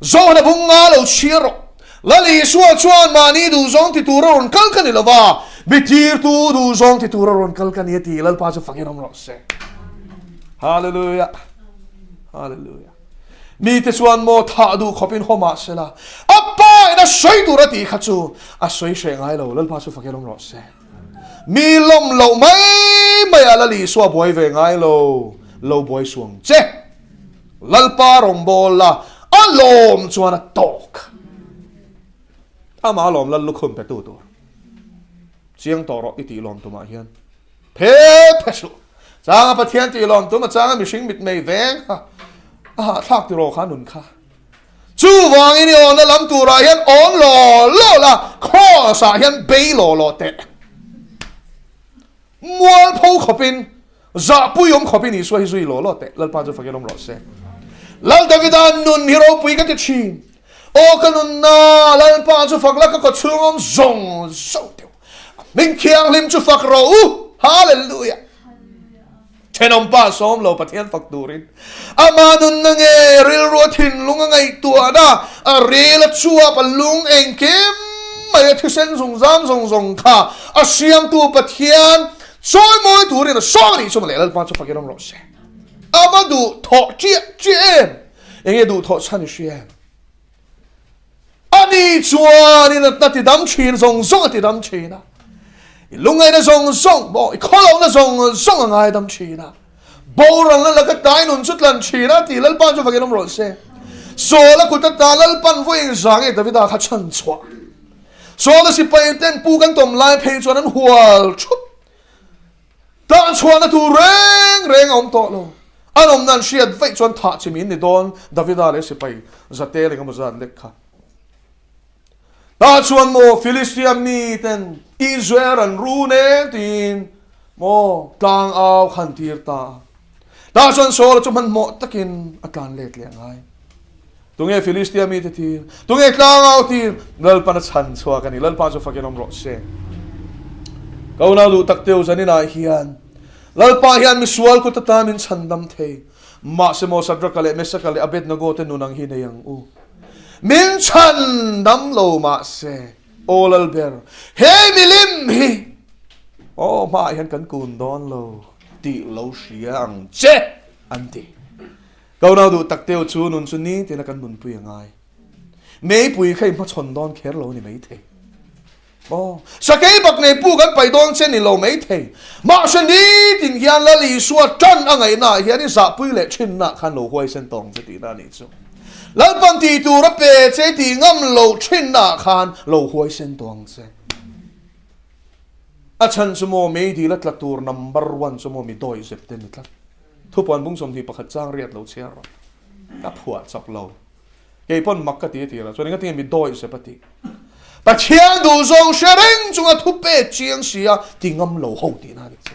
Zawhna bung nga lo chhiar rawh. Lal Isua chuan mahni duhzawng ti tura rawn kal ka ni lo va, mi tirtu duhzawng ti tura rawn kal ka ni a ti, Lalpa chu fakin awm rawh se. Hallelujah! Hallelujah! Mite chuan maw thah duh khawpin haw mah sela, a pa in a sawi tur a tih kha chu a sawi hreh ngai lo, Lalpa chu fakin awm rawh se. Mi lawm loh mai mai ah Lal Isua buai ve ngai lo, lo buai suang che. Lalpa rawngbâwl la, a lawm chuan a tawk. Amah lawm Lal lukhum pe tu tur. Chiang tawh rawh i tih lawm tumah hian phe phe suh. Changa Pathian tih lawm tum a changa mihring mitmei veng kha a hahthlak tiraw kha nun kha. Chuvangin i awna lam turah hian awn law law la, cross ah hian bei law law teh. Mualpho khawpin, zahpui awm khawpin Isua hi zui law law teh. Lalpa chu fakin awm rawh se. Lal Davida nun hi ropui ka ti thin. Aw ka nunna, Lalpa chu fak la ka kawchhung awm zawng zawng teuh. A hming thianghlim chu fak rawh u. Hallelujah. Thenawmpa sawm lo Pathian fak turin ama nunna nge rilru a thinlung a ngaihtuahna a rel a chuap a lung engkim mai a thisen zungzam zawng zawng kha a siamtu Pathian chawimawi turin a sawm a nih chu mawle Lalpa chu fakin awm rawh se. A va duh thawh chiah chiah em? Enge duh thawh chhan i hria em? Ani chuan i natna ti dam thin zawng zawng a ti dam thin a, i lungngaihna zawng zawng maw, i khawlohna zawng zawng a ngaidam thin a, boralna laka tlai nun chu tlan thin a tih Lalpa chu fakin awm rawh se. Saul a kut ata Lalpan vawiin za nge Davida kha chhan chhuah. Saul a sipai ten pu kan tawm lai phei chuan an hual thup. Tan chhuahna tur reng reng a awm tawh lo. An awmna an hriat vaih chuan thah chi min ni dawn, Davida leh sipai zate leh engemaw zat lek kha. Tah chuan maw Filistia miten Israel an run e tiin maw tlang au khan tir ta a. Tah chuan Saula chu hmanhmawh takin a tlan let leh a ngai. Tunge Filistia mite tir? Tunge tlangau tir? Lalpan a chhan chhuak a ni. Lalpa chu fakin awm rawh se. Ka unau duh tak teu zaninah hian Lalpa hian misual kut atan min chhandam thei. Mahse maw Sadraka leh Mesaka leh Abednego te nun ang hi nei ang u. Min chhandam lo mahse, Aw Lalber, he milim hi aw hmaah hian kan kun dawn lo tih lo hria ang che, an ti. Ka unau duh tak teu chu nun chu nitin a kan nunpui a ngai. Meipui kha i hmachhawn dawn kher lo ni maithei. Aw, sakei bak nei pu kan pai dawn che ni lo maithei. Mahse nitin hian Lal Isua tan a ngaihnaah hian i zahpui leh thinnaah khan lo huaisen tawng che tihna a nih chu. Lalpan tih tur a pe che tih ngam lo thinnaah khan lo huaisen tawng che. A chhan chu maw meidil a tla tur number one chu maw mi dawi zep te ni tlat. Thupuan bung 21 chang riat lo chhiar rawh. Ka phuah chak lo. Kei pawn mak ka ti a ti lo. Chuan engatinge mi dawi sep a ti. Pathian duh zawng hre reng chunga thu pek chiang si a ti ngam lo ho tihna a nih chu.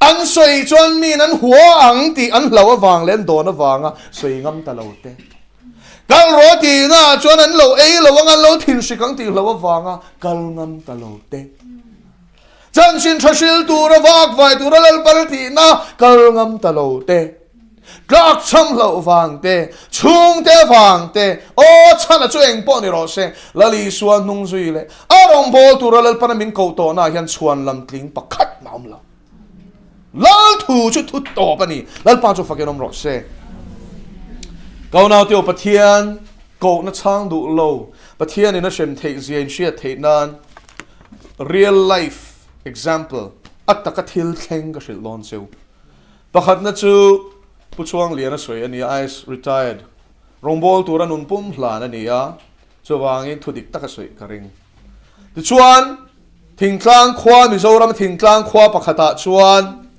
An sawi chuan miin an hua ang tih an hlau avang leh an dawn avanga sawi ngam ta lo te. Kal rawh tihna ah chuan an lo ei lo ang, an lo thinhrik ang tih hlau avanga kal ngam ta lo te. Chanchin tha hril tura vak vai tura Lalpal tihna kal ngam ta lo te, tlak chham hlauh vang te, chhungte vang te, aw chhana chu eng pawh ni rawh se, Lal Isua hnung zui leh a rawngbâwl tura Lalpana min koh tawhnaah hian chhuan lam tling pakhat mah awm lo. Lal thu chu thu tawp a ni. Lalpa chu fakin awm rawh se. Kaunau teu Pathian kohna chhang duh lo, Pathianin a hrem theih zia in hriat theih nan real life example a taka thil thleng ka hrilh dawn cheu. Pakhatna chu Pu Chuanglian a sawi a ni a, IS retired rawngbâwl tura nun pum hlan a ni a, chuvangin thu dik tak a sawi ka ring. Tichuan, thingtlang khua Mizoram thingtlang khua pakhatah chuan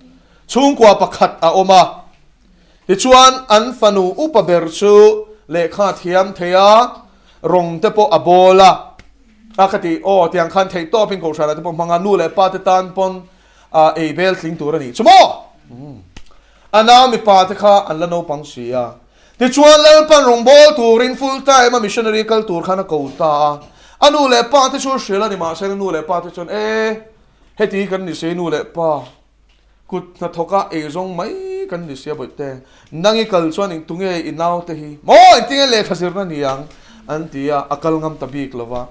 chhungkua pakhat a awm a. Tichuan, an fanu upa ber chu lehkha thiam thei a, rawng te pawh a bawl a. A ka ti, aw, tiang khan theih tawpin Kohhranah te pawh hmang a, nu leh pa te tan pawn ei bel tling tur a nih chu maw? A nau mipa te kha an la naupang si a. Tichuan Lalpan rawngbâwl tûrin full time a missionary kal tûr khan a ko ta a. A nu leh pa te chu a hrilh a ni mahse a nu leh pa te chuan e heti kan ni si nu leh pa kut hnathawka eizawng mai kan ni si a bawihte nang i kal chuan eng tunge i naute hi maw engtinge lehkha zirna ni ang an ti a a kal ngam ta bik lo va.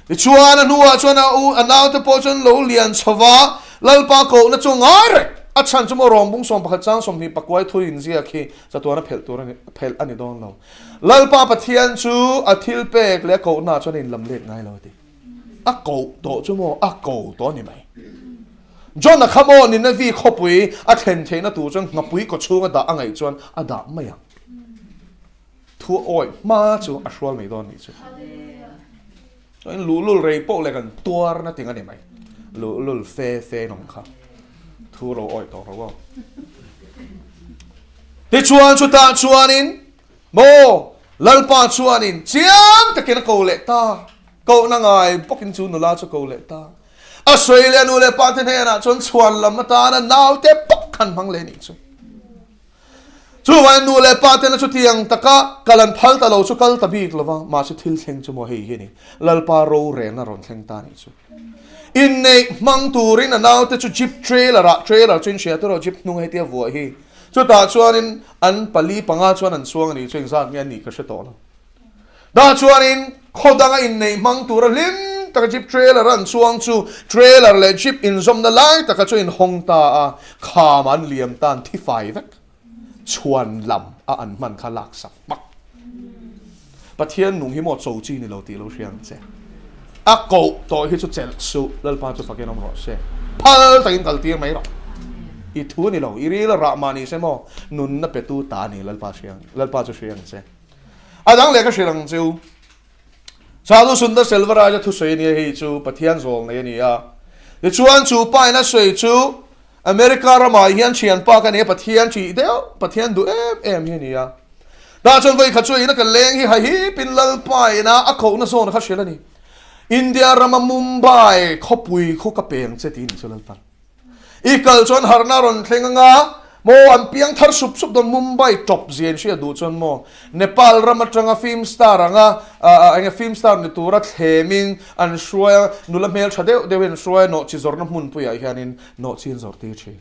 Tichuan a hnuah chuan a u a naute pawh chuan lo lian chho va, Lalpa kohna chu ngai reng a chhan chu maw rawngbung 11 chang 20 pakuai thui inziak hi chatuan a phelh tur a ni phelh a ni dawn lo. Lalpa Pathian chu a thil pek leh a kohna chuan a inlam let ngai lo a ti. A koh tawh chu maw a ko tawh a ni mai. John a kha maw Nineveh khawpui a thlen theihna tur chuan nghapui kawchhunga dah a ngaih chuan a dah mai ang. Thu awih hma chu a hrual mai dawn nih chu. Chuan luhlul rei pawh leh kan tuar na ting a ni mai. Luhlul fe fe nawm kha. Thu ro awih tawh ro aw. Tichuan chutah chuanin maw Lalpa chuanin chiang takin a ko leh ta. Kohna ngai bawkin chu nula chu ko leh ta. A sawi leh a nu leh pa te hnenah chuan chhuan lam atana naute bawk khan hmang leh nih chu. Chuvangin nu leh pa tena chutiang taka kal an phal ta lo chu kal ta bik lova, mahse thil thleng chu maw hei hi a ni, Lalpa rorelna rawn thleng ta nih chu. Inneih hmang turin a naute chu jeep trailer ah, trailer chu in hria tawh rawh, jeep hnung hetia vuah hi, chutah chuanin an pali panga chuan an chuang a nih chu engzat nge a nih ka hre tawh lo. Tah chuanin khaw danga inneih hmang tura hlim taka jeep trailer an chuang chu trailer leh jeep inzawmna lai taka chu inhawng ta a, kham an liam tan thi fai vek chhuan lam a an hman kha laksak hmak. Pathian nung hi maw cho chi ni lo tih lo hria ang che. A koh tawh hi chu chelh suh, Lalpa chu fakin awm rawh se. Phal takin kal tir mai rawh. I thu ni lo, i ril a rah mah ni se maw, nunna petu ta ni Lalpa hria Lalpa chu hria ang che. A dang leh ka hrilh ang chu, Sadhu Sundar Selvaraj-a thusawi a nia hei chu Pathian zawl nei a ni a. Tichuan chu pa in a sawi chu America ramah hian thianpa ka nei a, Pathian ṭih deuh, Pathian duh em em hi a ni a. Tah chuan vawikhat chu ina ka leng hi hahipin Lalpa ina a kohna zawn kha hrilh a ni. India rama Mumbai khawpui khu ka peng che tih a ni chu Lalpan. I kal chuan harhna a rawn thleng anga maw an piang thar sup sup dawn Mumbai tawp zia in hriat duh chuan maw Nepal ram atanga film star anga enge film star ni tura thlemin an hruai a nula hmel tha deuh deuhin an hruai a nawhchi zawrhna hmunpuiah hianin nawhchi an zawrh tir thin.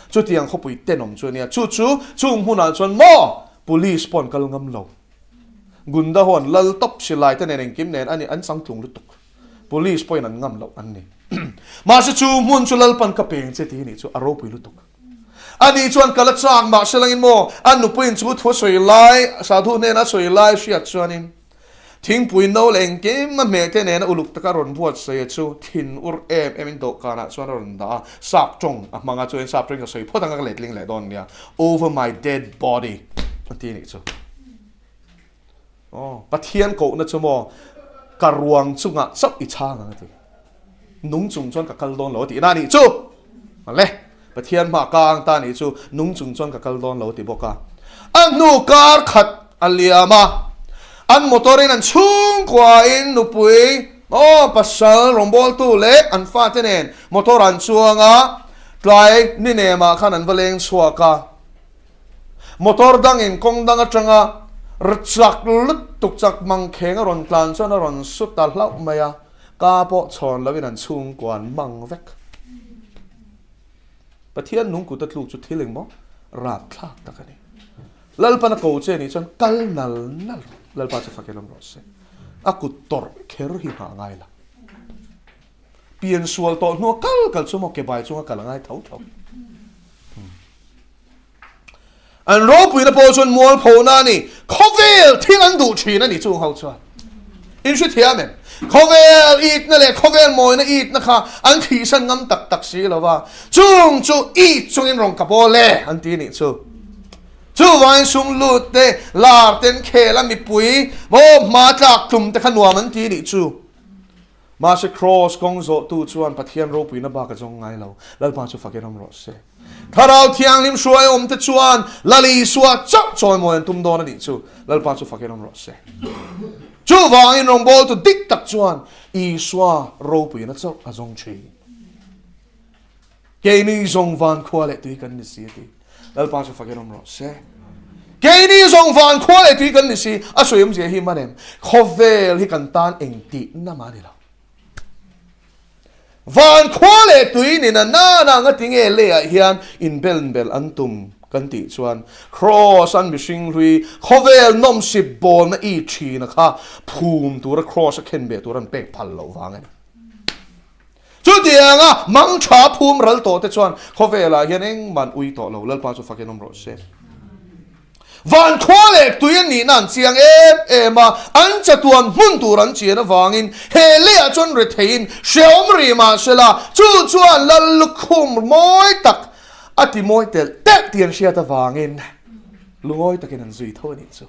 Chutiang khawpui tenawm chu a nia. Chu chu chung hmunah chuan maw police pawh an kal ngam lo. Gunda ho an lal tawp silai te nen engkim nen a ni an changtlung lutuk. Police pawhin an ngam loh an ni. Mahse chu hmun chu Lalpan ka peng che tih nih chu a ropui lutuk. Ani chuan kal a chak mahse langin maw a nupuiin chu thu a sawi lai, sadhu hnena a sawi lai hriat chuanin thingpui no leh engkim a hmeh te nena uluk taka rawn buatsaih a chu thin ur em em in dawhkanah chuan a rawn dah a, sap tawng a hmang a, chuan sap tawngin ka sawi phawt anga ka letling leh dawn nia, over my dead body a ti nih chu. Aw, Pathian kohna chu maw ka ruang chungah chauh i chhang ang a ti. Nung chung chuan ka kal dawn lo a tihna a nih chu. Male, Pathian hma ka ang ta a nih chu, nung chung chuan ka kal dawn lo a ti bawk a. A hnu kar khat a liam a, an motor in an chhungkua in nupui, aw, pasal rawngbawltu leh an fate nen motor an chuang a, tlai ni nemah khan an va leng chhuak a. Motor dangin kawng dang atanga chak lutuk chak mangkheng a rawn tlan chuan a rawn su ta hlauh mai a, ka pawh chhawn loin an chhungkua an mang vek. Pathian nung kut a tluk chu thil engmaw rapthlak tak a ni. Lalpan a ko che nih chuan kal nal nal rawh. Lalpa chu fak in awm rawh se. A kut tawrh kher hi nghah ngai la. Piansual tawh hnua kal kal chu maw ke bai chunga kal a ngai tho tho. An ropuina pawh chuan mualphona a ni. Khawvel thil an duh thin a ni chung ho chuan. In hre thiam em? Khawvel itna leh khawvel mawina itna kha an thihsan ngam tak tak si lo va. Chung chu it chungin rawn ka bawl e an ti nih chu. Chuvangin sum lut te, lar ten khel a mipui maw hma tlak tlum te kha nuam an ti nih chu. Mahse Kraws kawng zawhtu chuan Pathian ropuina bak a zawng ngai lo. Lalpa chu fakin awm rawh se. Thlarau Thianghlim hruai awm te chuan Lal Isua chauh chawimawi an tum dawn a nih chu. Lalpa chu fakin awm rawh se. Chuvangin rawngbawltu dik tak chuan Isua ropuina chauh a zawng thin. Keini zawng van khua leh tui kan ni si a ti. Lalpa chu fakin awm rawh se. Keini zawng van khua leh tui kan ni si, a sawi awmzia hi man em? Khawvel hi kan tan eng tihna mah a ni lo. Van khua leh tui nina nana nga tinge leiah hian inbelnbel an tum kan tih chuan Kraws an mihring hlui khawvel nawmsip bawlna i thina kha phum tura Kraws a khenbeh tur an pek phal loh vang a ni. Chutianga mang tha phum ral tawh te chuan khawvelah hian engmah an ui tawh lo, Lalpa chu fakin awm rawh se. Van khua leh tui an nihna an chiang em em a, an chatuan hmun tur an chian avangin he leiah chuan retheiin hrehawm rih mah se la, chu chuan Lal lukhum mawi tak a ti mawi telh telh tih an hriat avangin lungawi takin an zui tho a nih chu.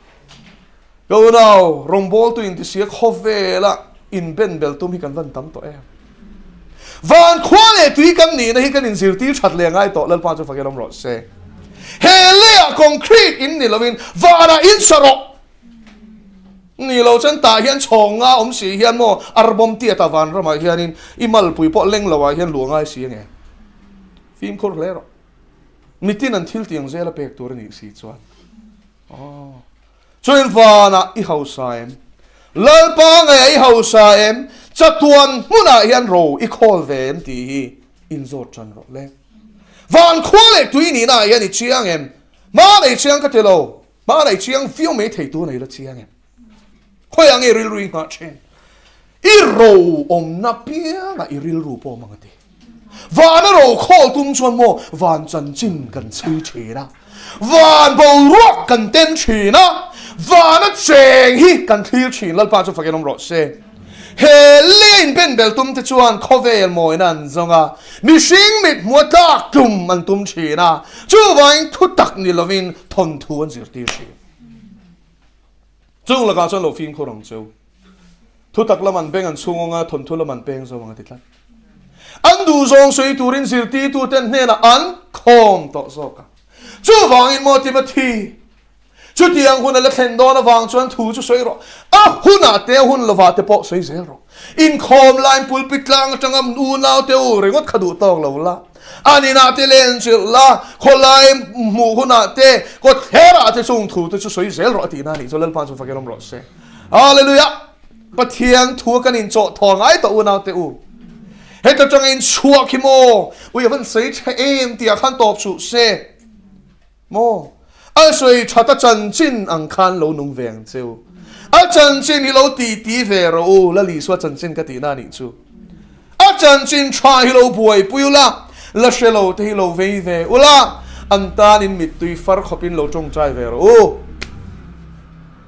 Ka unau, rawngbawltu intisia khawvela inbenbel tum hi kan van tam tawh em? Van khua leh tui kan nihna hi kan inzirtir that leh ngai tawh, Lalpa chu fakin awm rawh se. He leiah concrete in ni loin vanah in sa rawh ni lo chuan tah hian chhawng nga awm si hian maw arbawm tiata vanramah hianin i malpui pawh leng loah hian luah ngai si ange. Fimkhur hle rawh. Mitin an thil tiang zela pek tur a nih si chuan. Aw. Chuan vanah i hausa em? Lalpa ngeiah i hausa em? Chatuan hmunah hian ro i khawl ve em tih hi inzawt tan rawh le. Van khua leh tui nihnaah hian i chiang em? Hma nei chiang ka ti lo, hma nei chiang viau mai thei tu nei la chiang em? Khawiah nge rilru i nghah thin? I ro awmna piangah i rilru pawh awm ang a ti. Vana ro khawl tum chuan maw van chanchin kan chhui thin a, van boruak kan ten thin a, vana cheng hi kan thlir thin Lalpa chu fakin awm rawh se. He lei inbenbel tum te chuan khawvel mawina an zawng a, mihring mit hmua tlak tum an tum thin a, chuvangin thutak ni lovin thawnthu an zirtir thin. Chung lakah chuan lo fimkhur ang cheu. Thutak lam an beng an chhung anga thawnthu lam an peng zo ang a ti tlat. An duhzawng sawi turin zirtirtuten hnenah an khawm tawh zawk a. Chuvangin maw Timothy, chutiang hun a la thlen dawn avang chuan thu chu sawi rawh. A hunah te a hun lovah te pawh sawi zel rawh. Inkhawm lain pulpit tlang atanga unau te u ringawt kha duh tawk lo la. An inah te len chilh la, khawlai hmuh hunah te, kawtherah te chung thu te chu sawi zel rawh a tihna a nih chu Lalpa chu fakin awm rawh se. Hallelujah! Pathian thu a kan inchawh thaw ngai tawh unau te u. Heta tanga in chhuak hi maw? Ui a van sawi tha em tih ah khan tawp suh se. Maw? A sawi that a chanchin ang khan lo nung ve ang cheu. A chanchin hi lo ti ti ve rawh u, Lal Isua chanchin ka tihna a nih chu. A chanchin tha hi lo buaipui ula, la hre lo te hi lo vei ve ula, an tan in mittui far khawpin lo tawngtai ve rawh u.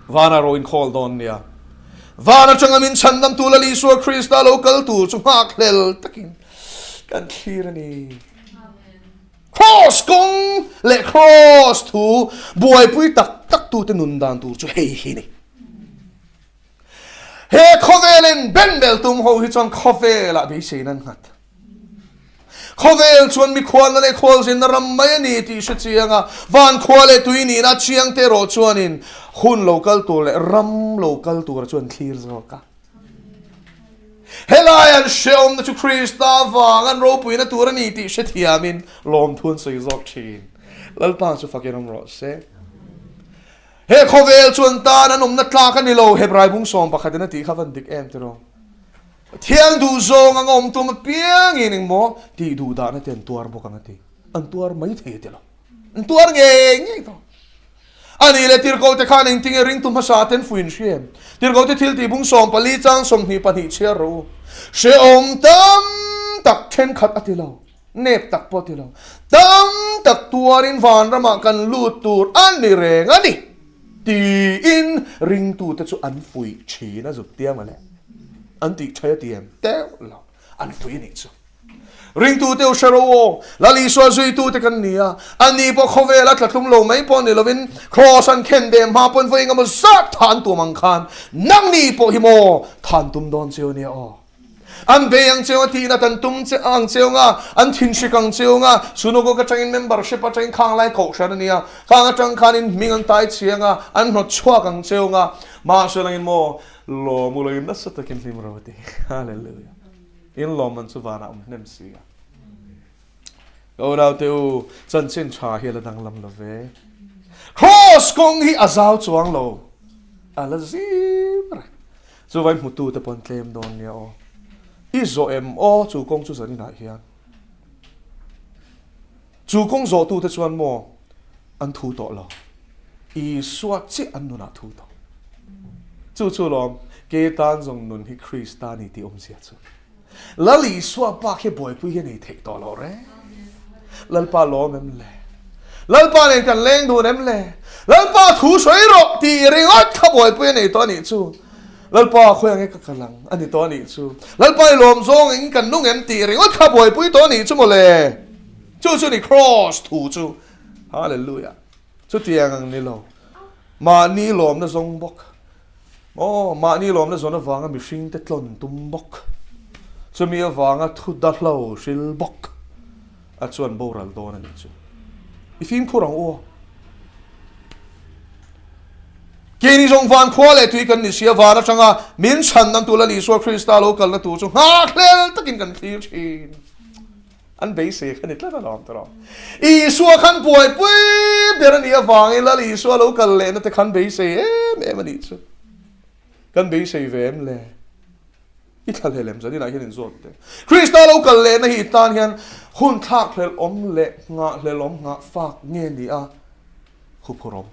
Vana ro inkhawl dawn nia. Van atanga min chhandamtu Lal Isua Krista lo kal tur chu nghakhlel takin kan thlir a ni. Kraws kawng leh kraws thu buaipui tak tak tute nun dan tur chu hei hi ni. He khawvelin benbel tum ho hi chuan khawvelah beisein an nghat. Khawvel chuan mikhualna leh khualzinna ram mai a ni tih hre chiang a, van khua leh tui nihna chiang te erawh chuanin hun lo kal tur leh ram lo kal tura chuan thlir zawk a. Helai an hrehawmna chu Krista vang an ropuina tur a ni tih hrethiamin lawmthu an sawi zawk thin. Lalpa chu fakin awm rawh se. He khawvel chuan tan an awmna tlak a ni lo, Hebrai bung sawm pakhatin a tih kha van dik em tiraw? Pathian duhzawng anga awm tum apiangin engmaw tih duh dahna te an tuar bawk ang a ti. An tuar mai thei a ti lo. An tuar ngei ngei tawh. A nih leh tirhkohte khan engtinge ringtu hmasa ten fuin hria em? Tirhkohte thil tih bung 14 chang 22 chhiar rawh u. Hrehawm tam tak thenkhat a ti lo. Nep tak pawh a ti lo. Tam tak tuarin vanramah kan lut tur a ni reng a ni tiin ringtute chu an fuih thin a zuk tiang mawle. An tih tha a ti em? Teuh lo. An fuih a nih chu. Ringtute u hre ro aw, Lal Isua zuitute kan ni a, ani pawh khawvel a tlatlum lo mai pawh ni lovin Kraws an khen deh hma pawn vawi engemaw zat tha an tum ang khan nangni pawh hi maw tha an tum dawn cheu nia aw. An bei ang cheu a tihna kan tum che ang cheu nga, an thinhrik ang cheu nga, Sunogo ka tangin membership atangin khang lai kohhran a nia, khang atang khanin hming an tai chiang a, an hnawt chhuak ang cheu nga, mahse langin maw lawm u langin nasa takin hlim ro a ti. Hallelujah. In lawmman chu vanah awm hnem si a. Ka unaute u, chanchin tha hi a la danglam lo ve. Kraws kawng hi a zau chuang lo, a la zim reng. Chuvai hmutu te pawn tlem dawn nia aw. I zawh em aw chu kawng chu zaninah hian. Chu kawng zawhtu te chuan maw an thu tawh lo. Isua chiah an nunah thu tawh. Chu chu lawm ke tan zawng nun hi Krista ni tih awmzia chu. Lal Isua bak hi buaipui hi a nei theih tawh lo reng. Lalpa lawm em le? Lalpa nen kan leng dun em le? Lalpa thu sawi rawh tih ringawt kha buaipui a nei tawh a nih chu. Lalpa khawi ange ka kal ang a ni tawh a nih chu. Lalpa i lawm zawng eng kan nung em tih ringawt kha buaipui tawh a nih chu mawle. Chu chu ni Kraws thu chu. Hallelujah. Chutiang ang ni lo. Mahni lawmna zawng bawk. Aw, mahni lawmna zawn avanga mihringte tlawn tum bawk. Chumi avanga thu dahlo hril bawk a chuan boral dawn a nih chu. I fimkhur ang u aw. Keini zawng van khua leh tui kan ni sia, van atanga min chhan nan tur Lal Isua Krista lo kalna tur chu nghakhlel takin kan thlir thin. An beisei kha ni tlat alawm tawh. Isua khan buaipui ber a nih avangin Lal Isua lo kal lehna te khan beisei em em a nih chu. Kan beisei ve em le? I thlahlel em zaninah hian inzawt teh. Krista lo kal lehna hi i tan hian hun thlakhlelh awm leh nghahhlelh awm nghahfak nge ni a huphurh awm.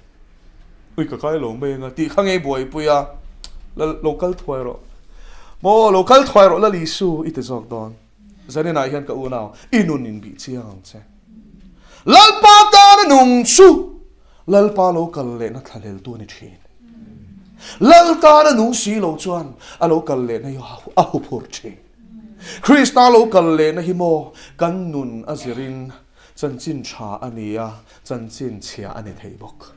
Ui ka kai lo mai anga tih kha ngei buaipui a, Lal lo kal thuai rawh. Maw lo kal thuai rawh Lal Isu i ti zawk dawn. Zaninah hian ka unau, i nun in bih chiang ang che. Lalpa tana nung chu Lalpa lo kal lehna thlahleltu a ni thin. Lal tana nung si lo chuan a lo kal lehna hi a huphur thin. Krista lo kal lehna hi maw kan nun a zirin chanchin tha a ni a, chanchin chhia a ni thei bawk.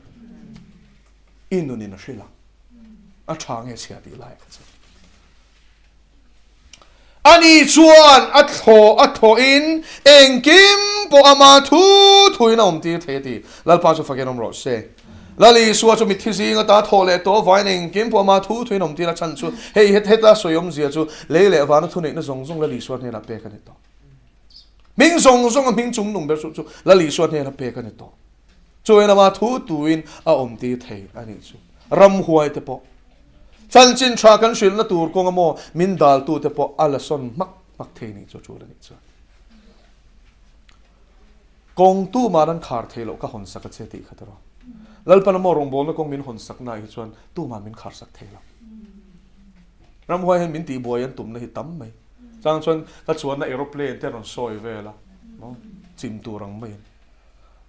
I nunin a hrilh ang. A tha nge chhia tih lai kha chu. Ani chuan a thlawh a thawhin engkim pawh ama thu thuin a awmtir thei a ti. Lalpa chu fakin awm rawh se. Lal Isua chu mitthi zing ata thawh leh tawh avangin engkim pawh ama thu thuin a awmtir a chhan chu hei heta sawi awmzia chu lei leh vana thuneihna zawng zawng Lal Isua hnenah pek a ni tawh. Hming zawng zawng a hming chung nung ber chu chu Lal Isua hnenah pek a ni tawh. Chuan ama thu tuin a awmtir thei a nih chu. Ramhuai te pawh Chanchin tha kan hrilhna tur kawnga maw min daltute pawh a la sawn hmak hmak thei nih chu tul a nih chuan kawng tuman an khar thei loh ka hawn sak a che tih kha tiraw. Lalpan a maw rawngbawlna kawng min hawn sakna ah hi chuan tuman min khar sak thei lo. Ramhuai hian min tihbuai an tumna hi tam mai. Chang chuan ka chuanna aeroplane te rawn sawi vel a, chim tur ang maiin.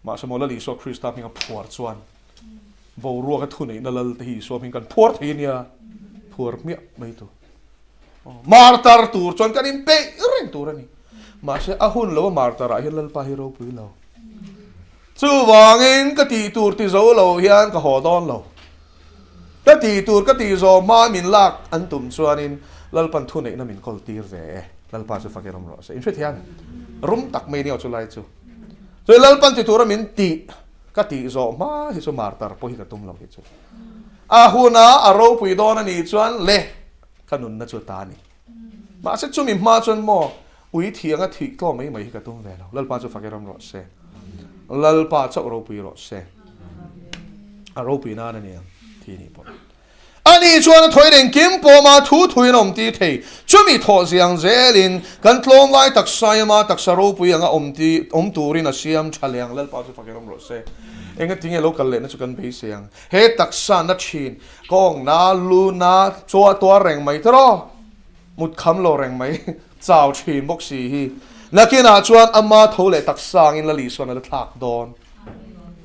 Mahse maw Lal Isua Krista hminga phuar chuan Boruaka thuneihna lal te hi Isua hming kan phuar thei ania, phuar hmiah mai tur. Martar tur chuan kan inpeih reng tur a ni. Mahse a hun lo a martar ah hian Lalpa hi ropui lo. Chuvangin ka tih tur ti zo lo hian ka haw dawn lo. Ka tih tur ka tih zawh hma min lak an tum chuanin Lalpan thuneihna min kawl tir ve e. Lalpa chu fakin awm rawh se. Inhrethiam rum tak mai nia chu lai chu. Chuan Lalpan ti tura min tih Ka tih zawh hma hi chu martar pawh hi ka tum lo hi chu. A huna a ropui dawn a nih chuan le ka nunna chu ta a ni. Mahse chumi hma chuan maw ui thianga thih tlawm mai mai hi ka tum ve lo. Lalpa chu fak i ram rawh se. Lalpa chauh ropui rawh se. A ropui nan a ni ang thi nih pawh. Ani chuan a thawi engkim pawma thu thuin a awm tir thei. Chumi thawh ziang zelin kan tlawm lai taksa ema taksa ropui anga awm ti awm turin a siam tha leh ang. Lalpa chu fakin awm rawh se. Engatinge lo kal lehna chu kan beisei ang. He taksa na thin, kawng na, lu na, chaw a tuar reng mai tiraw? Mut kham lo reng mai, chau thin bawk si hi. Nakinah chuan ama tho leh taksa angin Lali sawn a la thlak dawn.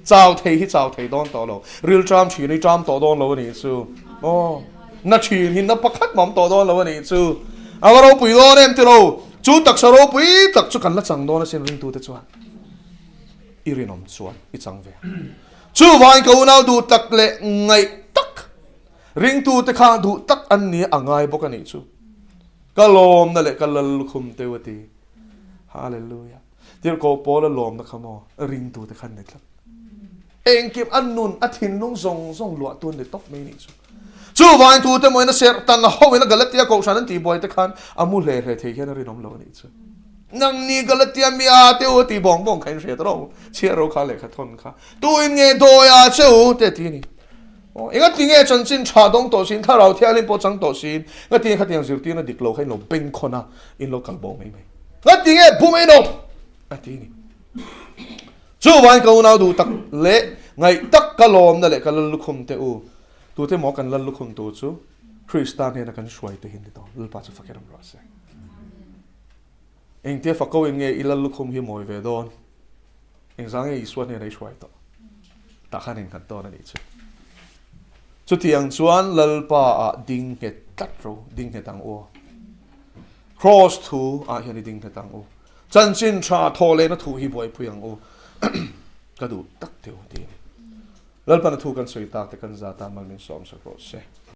Chau thei hi chau thei dawn tawh lo. Ril ṭam ṭhin hi ṭam tawh dawn lo a nih chu. Aw, na ṭhin hi na pakhat mah awm tawh dawn lo a nih chu. A va ropui dawn em tilo. Chu taksa ropui tak chu kan la chang dawn asin ringtute chuan. I rinawm chuan i chang ve. Chuvangin ka unau duh tak leh ngaih tak ringtute kha duh tak an nia a ngai bawk a nih chu. Ka lawmna leh ka lallukhum teu a ti. Hallelujah. Tirhkoh Paul a lawmna kha maw ringtute khan ni tlat. Engkim a nun, a thinlung zawng zawng luahtu an ni tawp mai nih chu. Chuvangin tute maw in a serh tan a ho in a Galatia kohhran an tihbuai te khan a mu hle hle thei hian a rinawm lo a nih chu. Nang ni Galatia mi a te u ti bawng bawng kha in hriat ro chhiar ro kha lehkha thawn kha tu in nge dawi a che u te ti ni. Enga ti nge chanchin tha dawng tawh siin thlarau thianghlim pawh chang tawh siin nga ti nge khatiang zirtirna dik lo kha in lo beng khawn a in lo kal bo mai mai. Nga ti nge bum in awm a ti ni. Chuvain ka unau duh tak leh ngaih tak ka lawmna leh ka lal lukhum te u tute maw kan lal lukhum tu chu Krista hnena kan hruai te hi ni dawn Lalpa chu fakir awm rawh se. Engtia fako in nge i lal lukhum hi mawi ve dawn? Engzah nge Isua hnena i hruai tawh? Tah khan innghat dawn a nih chu. Chutiang chuan Lalpa ah ding nghet tlat ro, ding nghet ang u aw. Kraws thu ah hian i ding nghet ang u. Chanchin tha thaw lehna thu hi buaipui ang u. Ka duh tak teu ti a ni. Lalpana thu kan sawi tak te kan zat a, mal min sawm sak rawh se.